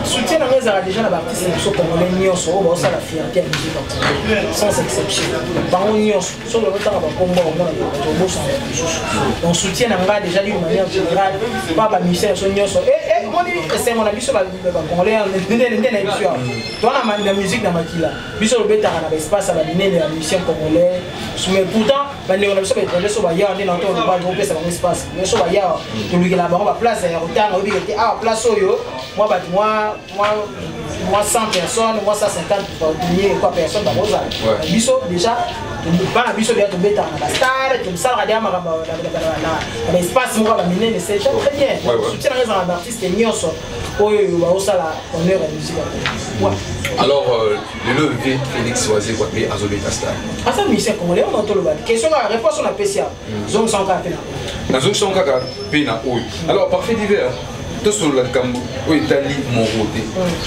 Soutien nango ezalaka déjà na baartiste na biso congolais nyonso oyo baosala fierté ya musique ya Congo, sans exception, bango nyonso. Soki ozotanga bakombo, omona bato obosana bato mosusu. Donc soutien na ngai déjà, d'une manière générale, pa bamusicien biso nyonso, omoni esengo na biso bacongolais nde na biso awa towana na musique na makila biso tobetaka na baespace ya baminene ya musicien congolais. Mais pourtant bandeko na biso baétranger so bayawa nde na to loba topesa bango espace, mais so bayawa tolukela bango baplace ya kotanga. Oyebi te awa place oyo mwa bato mwa 100 personnes, mwa 150 quoi personnes bakozala. Biso déjà, bana biso déjà tobetaka na bastade, tosalaka deya makambo na baespace moko ya baminene, c'est déjà très bien. Soutien nanga ezala na baartiste nyonso oyo baosala honneur ya musique ya. Alors lelo ve Félix Wazekwa mpe azobeta stade. Aza musicien congolais ono toloba. Question kaka, réponse oyo napesi awa, zongisango kaka mpe na Nazongisango kaka mpe na oyo. Alors Parfait Divers, tosolola likambo oyo etali Moro te.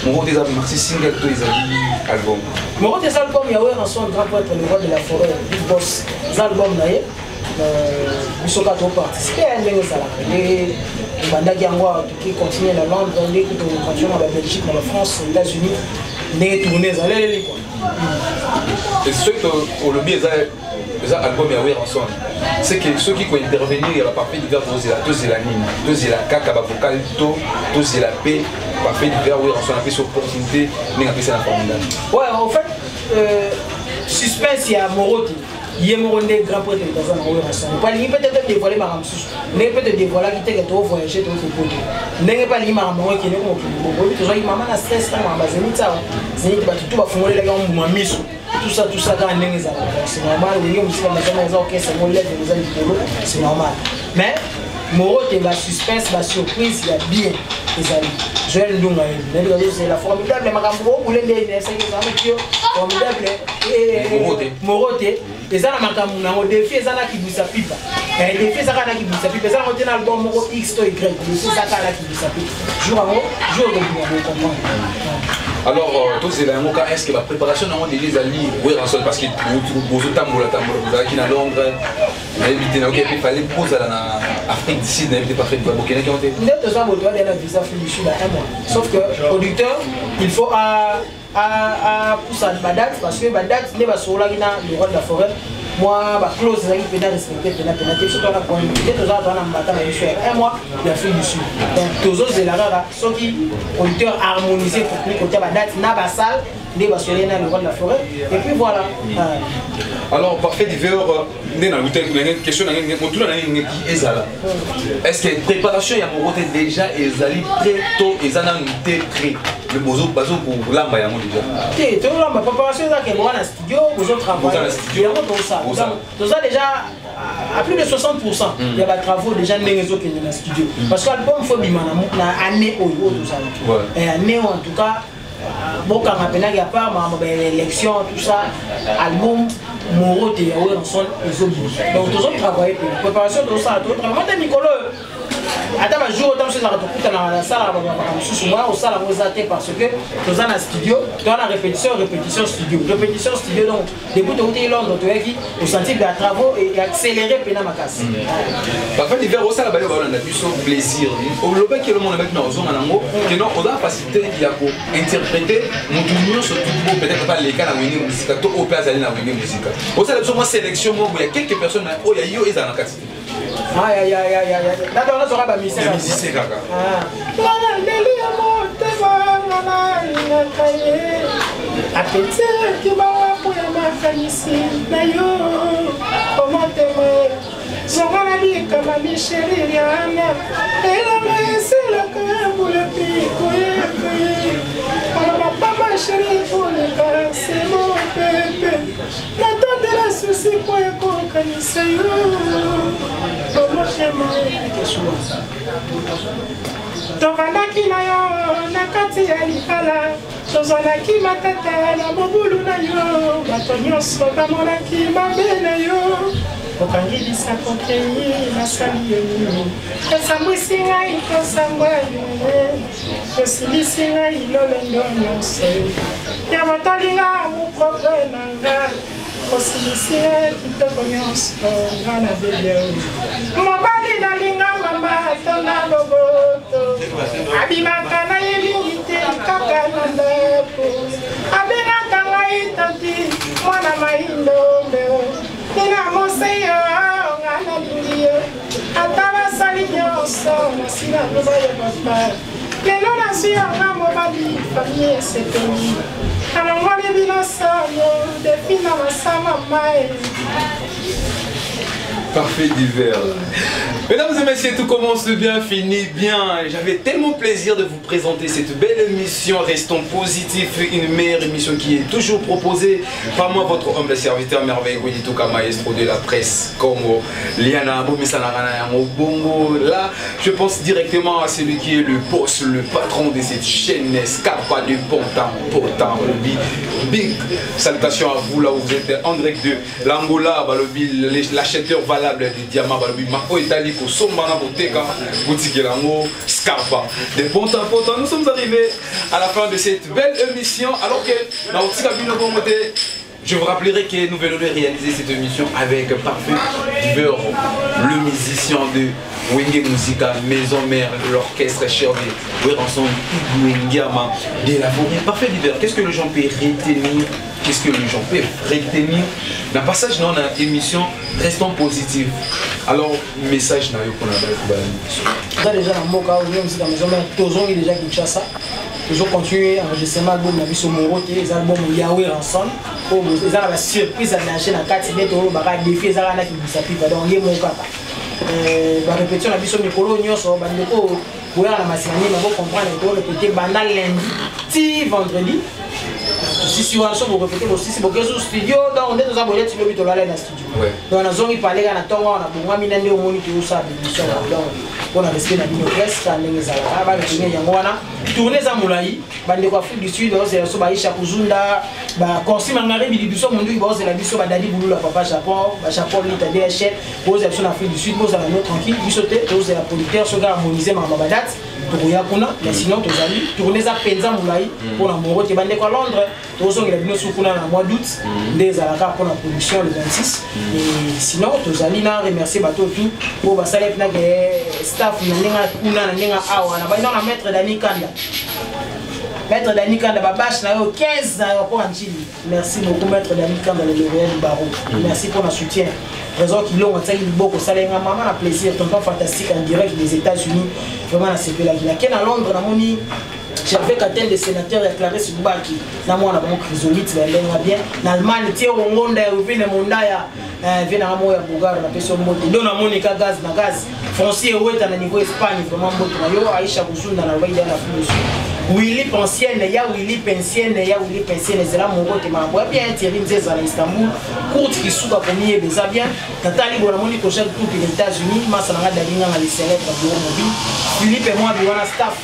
Moro te eza maxi single to ezali album? Moro te eza album ya Werrason, grand prêtre, le roi de la forêt, big boss. Eza album na ye, biso kaka toparticipe ndenge ezalaka. Nde tobandaki yango awa, toki continue na Londres, nde tocontinue na babelgique, na bafrance, États-Unis, ndenge tournée ezaleleli quoi. Soki olobi eza album ya Werrason, c'est que soki kointervenir ya baparfait divers, tozela tozela nini? Tozela kaka bavocal to tozela mpe Parfait Divers, Werrason apesi opportunité ndenge apesi na Formidable? Ouais, en fait, suspense ya Moro te, ye moko nde grand prêtre aza na Werrason. Po alingi peut-être dévoiler makambo mosusu, ndenge mpe todévoilaki teke tovoyage, tokoki te, ndenge mpe alingi makambo yango ekende komokili bongo. Oyebi tozwaki mama na stress ntango makambo ya Zénith awa. Zénith, bato tu bafungolelaki yango mbuma miso, tout ça, tout ça, kaka ndenge ezalaka. Donc c'est normal, Wenge Musica Maison eza orchestre ngo level eza likolo, c'est normal. Mais Moro te, basuspense, basurprise ya bien ezali. Joel Ndunga yebi, nayebi kazozela Formidable, makambo okule nde nesaki ezalaki yo Formidable. Moro te eza na makambo nango. Défi eza na kibwisa pipa, défi eza kaka na kibwisa pipa, eza nango te na album moko x to y. Défi eza kaka na kibwisa pipa. Jour yango, jour ekobima, bocomprendre. Alors tozela yango ka. Est ce que bapréparation nango déjà ezali, Werrason? Parce que bozotambola tambola, bozalaki na Londres, nayebi te, nayoki epe fallait bozala na Afrique du Sud, nayebi te, Parfait, bokendaki yango te? Nde toza boto alia na visa Afrique du Sud à un mois, sauf que producteur, il faut apusa badate, parce que badate nde basololaki na le roi de la forêt, mwa baclause ezalaki mpena respecté mpena mpena te. Biso towana point te, tozala towana mbata na biso ya un mois ya Afrique du Sud. Donc tozozela kaka soki producteur harmonisé pour kotia badate na basale nde basololi na le roi de la forêt, et puis voilà. Alors Parfait Divers, nde na question na motuna na ngeki ezala: est ce que préparation ya Moro te déjà ezali prêt to eza nanu te prêt? Mais bazo kolamba yango déjà. Te, tolamba, préparation eza ke boza na studio, bozotravaille yango, tosala. Toza déjà à plus de 60% ya batravaux déjà ndenge ezokende na studio, parce que album faut bima na année oyo oyo tozala, année oyo en tout cas. Bokanga mpenaki ya part makambo baélection, tout ça, album Moro te ya Werrason ezobima. Donc tozotravaille mpe préparation, tozosala, tozotravaille te mikolo oyo. Ata bajour ota mosusu ezalaka tokutanaka, nasalaka bamakambo mosusu, moya kosala yango eza te, parce que toza na studio, toza na répétition, répétition, studio, répétition, studio. Donc depuis touti Londres, toyaki osentir ya travaux accéléré mpena makasi. Parfait d'hiver, osala bale balanda biso plaisir. Olobaki elongo na baki na ozonga nango keno oza na facilité ya kointerpréter motu nyonso tubo, peut-être baleka na Wenge Musika to oyo mpe azali na Wenge Musika. Osala biso mwa sélection moko ya quelques personnes oyo ya yo ezala na kati te. Data wana, zoka bamusicien. Musicien kaka. Nga leli ya motema, nga nalingaka ye, apetiaki bangambo ya makanisi na yo o motema. Zonga na bikama, misheri Riana, elanga eselaka mbula pikoyaka ye aloba pama chéri koleka semo pepe natondela susi po ekokanisa yo o motema. Tovandaki na yo na kati ya libala, tozalaki matata na mobulu na yo, bato nyonso bamonaki mabe na yo. Okangi lisako kei, nasali yo nini? Osambwisi ngai, kosambwa yo, osilisi ngai lolendo nyonso ya motolinga mopropre na nga, osilisi ngai kitoko nyonso nga na bebe. Mobali nalinga mama atonda boboto, abimaka na ye mingi te, kaka na ndako. Abengaka ngai tanti mwana maindombe nina moseyo. Nga nalingi yo ata basali nyonso, nasila loba yo papa. Lelo nazwi yanga mobali, famille esepeli, alongoli bino solo defi na masama mai. Parfait d'hiver. Mesdames et messieurs, tout commence bien, finit bien. J'avais tellement plaisir de vous présenter cette belle émission Restons positifs, une meilleure émission qui est toujours proposée par moi, votre humble serviteur Merveille Guiditoka, maestro de la presse Congo. Liana Bongo. Là, je pense directement à celui qui est le boss, le patron de cette chaîne, Scarpa de Pontan, Potan, Big salutations à vous là où vous êtes en direct de l'Angola, balobi, l'acheteur valable du diamant, balobi, Mako Etali, Kosomba na Boteka, boutique Lango, Scarpa. De Pontan, Pontan, nous sommes arrivés à la fin de cette belle émission, alors que dans le je vous rappellerai que nous venons de réaliser cette émission avec Parfait Divers, le musicien de Wenge Musica, Maison Mère, l'orchestre cher de Werrason Ngiama de la forêt. Parfait Divers, qu'est-ce que les gens peuvent retenir? Qu'est-ce que les gens peuvent retenir dans le passage dans l'émission Restons positifs? Alors, message na yo pour la Toza déjà na mboka oyo Musika Maison Mère, tozongi déjà Kinshasa, tozocontinue enregistrement album na biso Moro te. Eza album ya Werrason oyo eza na basurprise ya danger na kati nde tolobaka défi ezaka na kibisa pipa. Donc ye moko kaka barépétition na biso mikolo nyonso, bandeko boyaka na masina nini bocomprendre, torépété banda lundi ti vendredi. Tosisi wana so borépété, bosisi, bokesu studio. Donc nde toza boye, ti lobi tolala na studio. Donc nazongi pale kaka na ntongo awa, na bongwami na nde omoni tozosala bémission. Donc mpona respect na bino presque ndenge ezalaka, baretenir yango wana. Tournée eza molai, bandeko Afrique du Sud baozela biso, baisha kuzunda, bacorsi mangaribi libiso monduki baozela biso, badadi bulula, papa Japon, bajapon lita DHL bozela biso na Afrique du Sud. Bozala no tranquille, biso te tozela producteur soki harmonise makambo badate, tokoya kuna. Mais sinon tozali, tournée eza mpenza molai mpona Moro te. Bandeko ya Londres, tozongela bino su kuna na mois d'août nde ezalaka mpona production le 26. Et sinon tozali na remercier bato tout oyo basali mpinake staff na ndenge kuna na ndenge awa na bandi na maître Dani Kanda, maître Dani Kanda, babâche na yo 15 na aéroport ya Njili. Merci beaucoup, maître Dani Kanda, le lauréat du barreau. Merci pour le soutien. Trésor Kilongo atiaki liboko, osalenga mama na plaisir. Tonton fantastique en direct des États-Unis, vraiment nasepelaki. Nake na Londres, namoni Gervais Katel, le sénateur ya Clarisse Lubaki na mwana bango Chrysolite, bayenga bien. Na Allemagne, tie Ngonda ya Ruvine Mondaya, vie nanga moko ya Bulgare, napesi yo mbote. Ndo namonika gaz na gaz, Francis Eweta na niveau Espagne, vraiment mbote na yo. Aisha Kuzunda na Lobaki na Afrique du Sud. Willy Pensienne, ya Willy Pensienne, ya Willy Pensienne, ezala moko te makambo ya bien Thierry Nzeza na Istanbul, Kurt Kisuka komiyeba eza bien, Tata Libo namoni Koshal Tupi na États-Unis, masa na nga Dadi Nganga le célèbre bureau mobile, Philippe Mwabi wana staff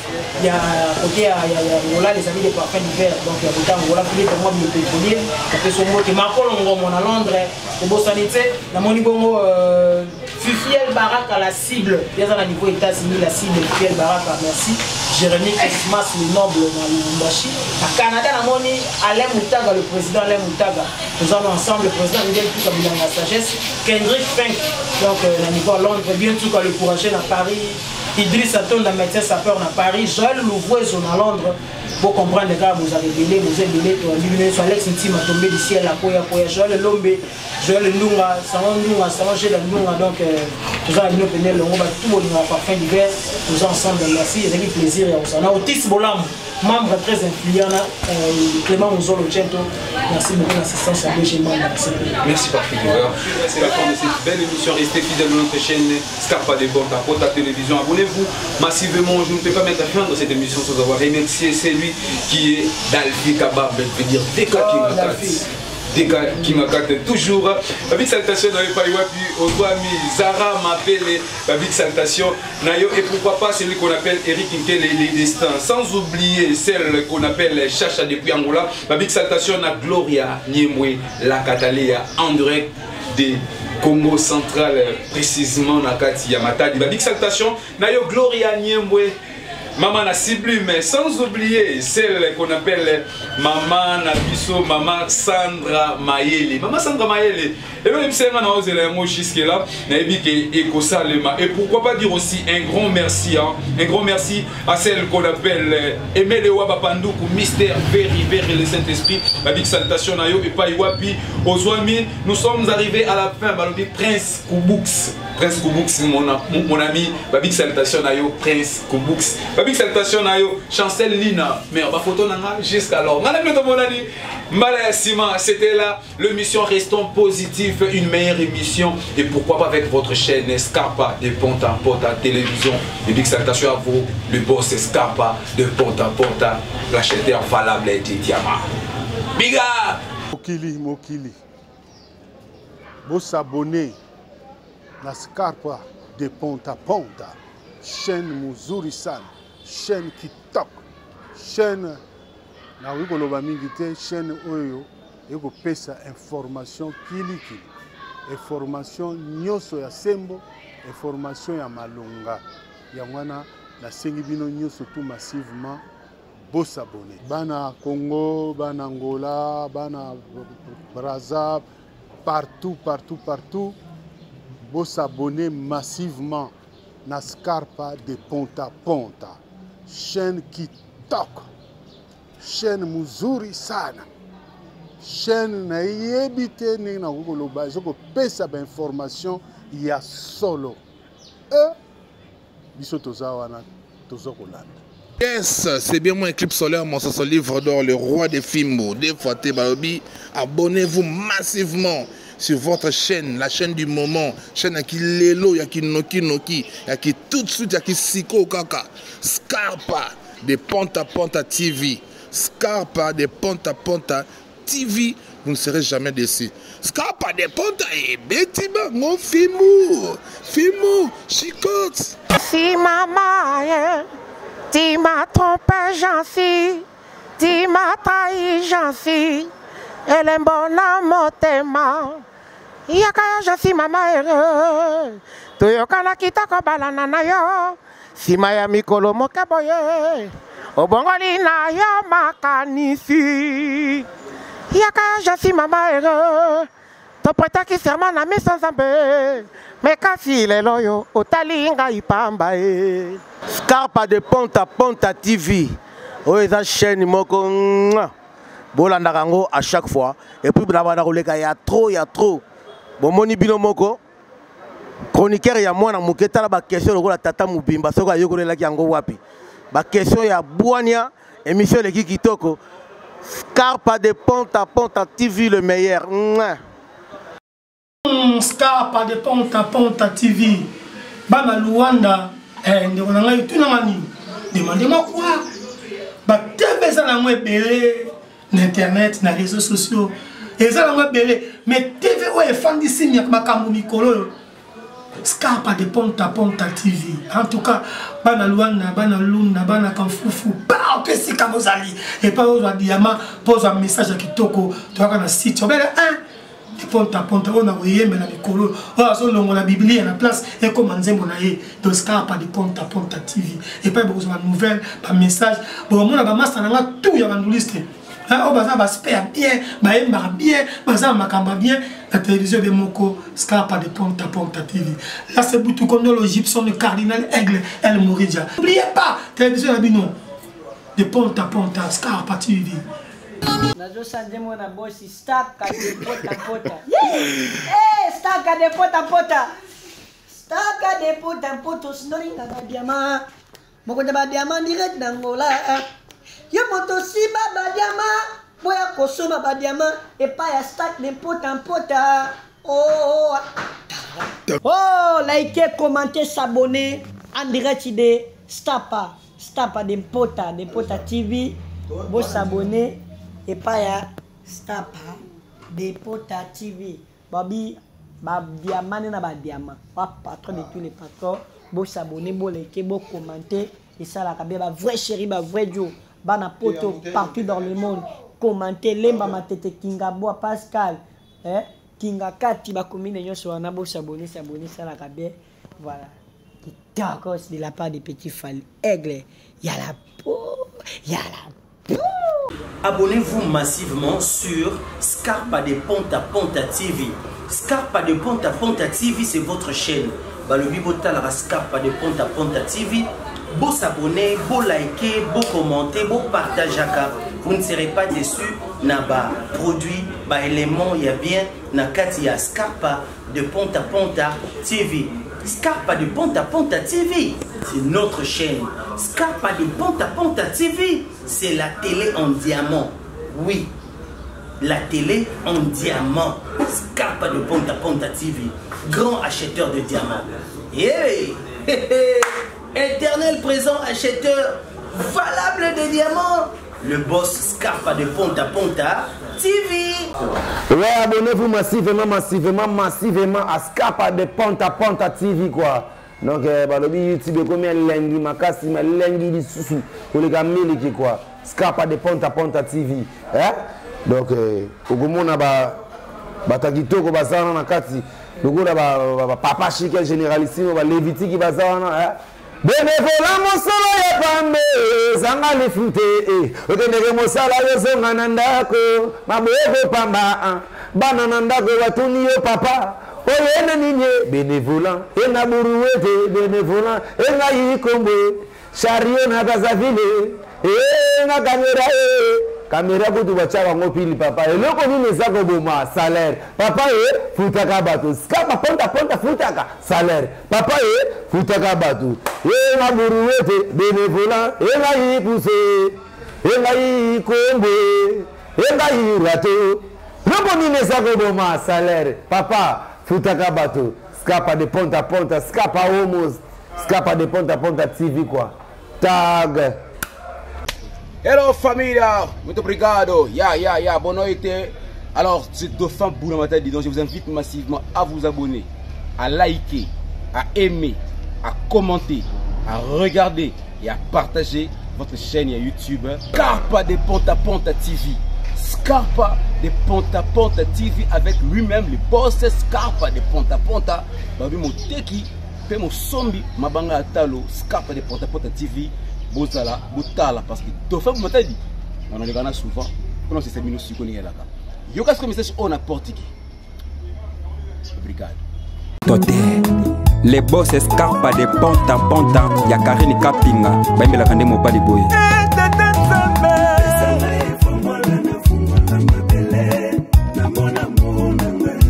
ya côté ya ya ya Angola les amis de parfum d'hiver donc ya côté Angola Philippe Mwabi le pétrolier, napesi mbote Makolo Ngomo na Londres, obosani te namoni bongo euh, Fifiel Baraka la cible eza na niveau États-Unis la cible Fifiel Baraka merci Jérémy Christmas le noble na Lubumbashi na Canada namoni Alain Mutaga le président Alain Mutaga toza na ensemble le président Miguel Tuka Bilanga sagesse Kendrick Fink donc euh, na niveau à Londres bien Tuka le courageux na Paris Idriss Atonda médecin sapeur na Paris Joël Louvuezo na Londres bo comprendre kaka bozala ebele boza ebele toyambi bino nyonso Alex Ntima tombe du ciel akoya koya Joël Lombe Joël Ndunga, Salon Ndunga, Salon Gela Ndunga, donc euh, toza na bino pene elongo bato tout bolingaka parfum d'hiver, toza ensemble, merci, ezalaki plaisir ya kosala. Na Otis Bolamu, membre très influent na euh, Clément Muzolo Cento, merci beaucoup l'assistance à DG Manda. Merci parfum d'hiver. C'est la fin de cette belle émission. Restez fidèles à notre chaîne Scarpa de Bonta, Pota Télévision. Abonnez-vous massivement. Je ne peux pas mettre fin dans cette émission sans avoir remercié celui qui est Dalfi Kabab, je veux dire DK oh, Deka Kimakate toujours. Ma big salutation dans le wapi Ozwami Zara m'appelle ma big salutation Nayo et pourquoi pas celui qu'on appelle Eric Nkele les destins. Sans oublier celle qu'on appelle Chacha depuis Angola. Ma big salutation à Gloria Niemwe la Catalia en direct des Congo central précisément na kati ya Matadi. Ma big salutation Nayo Gloria Niemwe Maman na sublime, sans oublier celle qu'on appelle Maman Nabiso, Maman Sandra Mayele. Maman Sandra Mayele, et même si on a jusque là, et pourquoi pas dire aussi un grand merci, hein, un grand merci à celle qu'on appelle Emele Wabapanduku, Mystère Very Very le Saint-Esprit, la big salutation nayo et pas Iwapi, Ozwami, nous sommes arrivés à la fin, balobi Prince Kubux. Prince Kubux, mon, mon ami, babig salutation na yo, Prince Kubux. Babig salutation na yo, Chancel Lina. Mais ba photo nanga jusqu'alors. Madame le monani, Mbala Sima, c'était là l'émission Restons positifs, une meilleure émission et pourquoi pas avec votre chaîne Scarpa de Ponta Porta Télévision. Et big salutation à vous, le boss Scarpa de Ponta Porta, l'acheteur valable des diamants. Big up! Mokili, Mokili. Bo s'abonner na Scarpa de Ponta Ponta, chaîne muzuri sana, chaîne kitoko, chaîne nakoki koloba mingi te, chaîne oyo ekopesa information kilikili, information nyonso ya sembo, information ya malonga. Yango wana nasengi bino nyonso tout massivement bosabone. Bana Congo, bana Angola, bana Brazza, partout, partout, partout, bosabone massivement na Scarpa de Ponta Ponta, chaîne kitoko, chaîne muzuri sana, chaîne nayebi te ndenge nakoki koloba, ezokopesa bainformation ya solo. E biso toza wana toza kolanda. Yes, c'est bien moi, Eclipse Solaire, mon son livre d'or, le roi des Fimbo. Des fois, Balobi, abonnez-vous massivement sur votre chaîne, la chaîne du moment, chaîne à qui lelo, ya qui noki noki, ya qui tout de suite, ya qui siko kaka. Scarpa de Ponta Ponta TV. Scarpa de Ponta Ponta TV, vous ne serez jamais déçus. Scarpa de Ponta et Betiba, mon Fimou, Fimou, chicote. Si maman, tu m'as trompé, j'en suis. Tu m'as trahi, j'en suis. Elle est bonne à motema. Yaka ya j'en suis mama heureux. Toyokanaki tokobalana na yo. Sima ya mikolo moke boye. Obongoli na yo makanisi. Yaka ya j'en suis mama heureux. Topretaki serment na miso Nzambe. Me kasi lelo yo otali ngai pamba e. Scarpa de Ponta Ponta TV. Oyo eza chaîne moko mwa. Bolandaka yango à chaque fois. Et puis na banda koleka ya trop ya trop. Bomoni bino moko chroniqueur ya mwana moke tala ba question lokola tata mobimba soki ayokolelaki yango wapi. Ba question ya bwania, émission eleki kitoko. Scarpa de Ponta Ponta TV le meilleur. Mouah. Scarpa de Ponta Ponta TV. Bana Luanda, eh, ndeko na ngai tunanga nini? Demandez-moi quoi? Bato eza nango ebele na internet na réseaux sociaux eza nango ebele mais tv oyo efandisi makambo mikolo oyo Scarpa de Ponta Ponta TV. En tout cas, bana Luanda, bana Lunda, bana Kanfufu, partout esika bozali. Et pas ozwa diamant, po ozwa message ya kitoko, toyaka na site. Obele 1 de Ponta Ponta oyo nakoyembela mikolo oyo azolongola biblia na place ekoma nzembo na ye donc Scarpa de Ponta Ponta TV. Epai bokozwa ba nouvelle, ba message, bokomona ba masta na nga tout ya banduliste. oyo baza ba ya bien bayembaka bien baza na makambo ya bien na télévision be moko scarpa de ponta ponta tv là c'est butukondo le gypson le cardinal aigle el moridia n'oubliez pas télévision na bino de ponta ponta scarpa tv nazosala nzembo na bosi staka de pota pota hey, staka de pota pota staka de pota pota osindolingaka diama mokonzi ya badiama direct na angola yo moto osiba badiama boya kosomba badiama epai ya stak de mpota mpota oh, oh, oh like commenter s'abonner en direct de stapa stapa de mpota de mpota tv bosabonner epai ya stapa de mpota tv babi ba diamant na ba diamant ba patron de tous les patrons bo s'abonner bo liker bo commenter esalaka bien ba vrai chéri ba vrai duo bana poto partout dans le monde commenter lemba matete kingabwa pascal eh? kinga kati bakomine nyonso wana bo s'abonner s'abonner esalaka bien voilà kitoko de la part de petit fali aigle ya la po ya la Abonnez-vous massivement sur Scarpa de Ponta Ponta TV. Scarpa de Ponta Ponta TV, c'est votre chaîne. Balobi botalaka Scarpa de Ponta Ponta TV. Bo s'abonner, bo liker, bo commenter, bo partageaka. Vous ne serez pas déçus na ba produit, ba élément ya bien na kati ya Scarpa de Ponta Ponta TV. Scarpa de Ponta Ponta TV, c'est notre chaîne. Scarpa de Ponta Ponta TV, c'est la télé en diamant. Oui, la télé en diamant. Scarpa de Ponta Ponta TV, grand acheteur de diamants. Yeah. Éternel présent acheteur valable de diamants. Le boss Scarpa de Ponta Ponta TV. Ouais, abonnez-vous massivement, massivement, massivement à Scarpa de Ponta Ponta TV, quoi. Donc, euh, balobi YouTube ekomi elengi makasi, ma elengi lisusu koleka miliki, quoi. Scarpa de Ponta Ponta TV. Hein? Donc, euh, okomona ba bato ya kitoko baza wana na kati lokola bapapa chike généralissime balevitiki baza wana eh? Benevola mosolo ya pambe ezanga lifu te eh. Okendeke mosala yozonga na ndako maboko pamba ah. Bana na ndako batuni yo papa oyo ena nini eh? Benevola ena buruwe te benevola engai kombwe chario na Brazzaville eh, na kamera eh. Kamera kutu batyaka yango pili papa eloko nini eza koboma salaire papa e futaka bato skapa ponta ponta futaka salaire papa e futaka bato e na buru ete benevolant e ngai puse e ngai kombe e ngai rato eloko nini eza koboma salaire papa futaka bato skapa de ponta ponta skapa homos skapa de ponta ponta tv quoi tag Hello família, muito obrigado. Ya, ya, ya, boa noite. Alors, c'est Dauphin Boulamata, dis donc, je vous invite massivement à vous abonner, à liker, à aimer, à commenter, à regarder et à partager votre chaîne YouTube Scarpa de Ponta Ponta TV. Scarpa de Ponta Ponta TV avec lui-même, le boss Scarpa de Ponta Ponta. Babi Moteki, pe mosombi mabanga ya talo Scarpa de Ponta Ponta TV. Bozala, botala parce que Dauphin Matadi, on en est souvent. Comment c'est bino siko ningelaka. Yoka ce message on apporte qui. Obrigado. Tote. Les boss escarpa de ponta ponta ya Karine Kapinga bayembelaka nde mobali boye.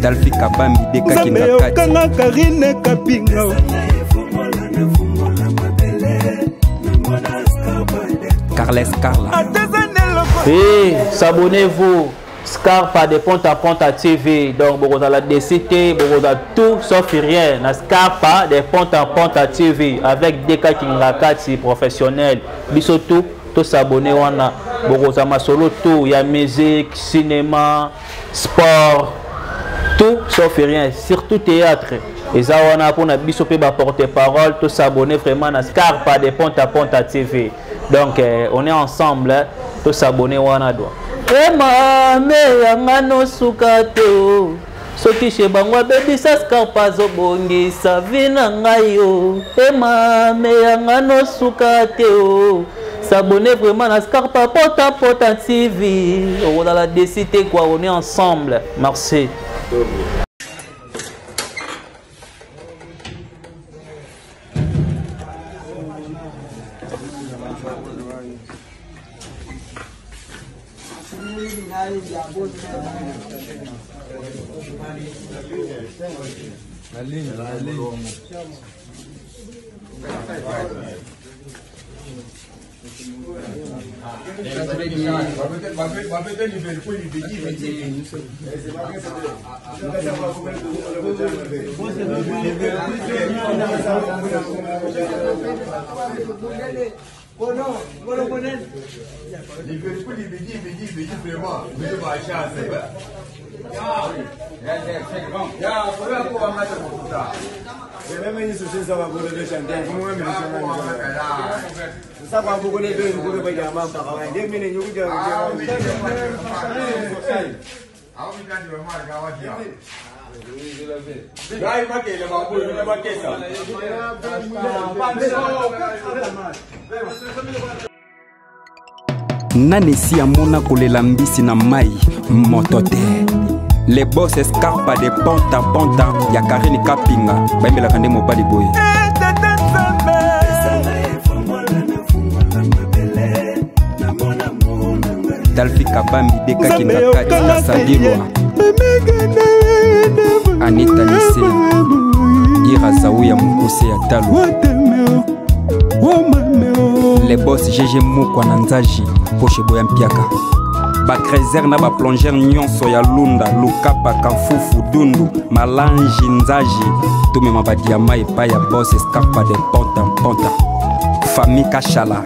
Dalfi Kabambi Deka Kinga Karine Kapinga. Carles Carla. Hey, s'abonnez-vous. Scarpa de Ponta Ponta TV. Donc, bokozala décité, bokozala tout sauf rien. Na Scarpa de Ponta Ponta TV avec DK Kingakati professionnel. Biso tout Tosabone wana, bokozwa masolo tout ya musique, cinéma, sport, tout sauf rien, surtout théâtre. Eza wana mpona biso mpe baporte parole. Tosabone vraiment na Scarpa de Ponta Ponta TV. Donc on est ensemble, hein. Tosabone wana doa emame yanga nosuka te o soki chez bango abebisa Scarpa azobongisa vi na ngai o emame yanga nosuka te o. S'abonner vraiment na Scarpa Pota Pota TV, okozala desi te quoi. On est ensemble, merci. Nani esi amona kolela mbisi na mai moto te? Le boss Escarpa de Ponta Ponta ya Karine Kapinga bayembelaka nde mobali boye. Dalfi Kabambi Dekakinga Kati Kasadilwa Anita Nise Ira Zaou ya Mokuse ya Talo. Le boss GG Mokwa na Nzaji Poche Boya Mpiaka. Bacreser na baplongeur nyonso ya Lunda, Lukapa, Kamfufu, Dundu, Malanji, Nzaji, tomema badiama epai ya boss Escarpa de Ponta Ponta. Famille Kashala,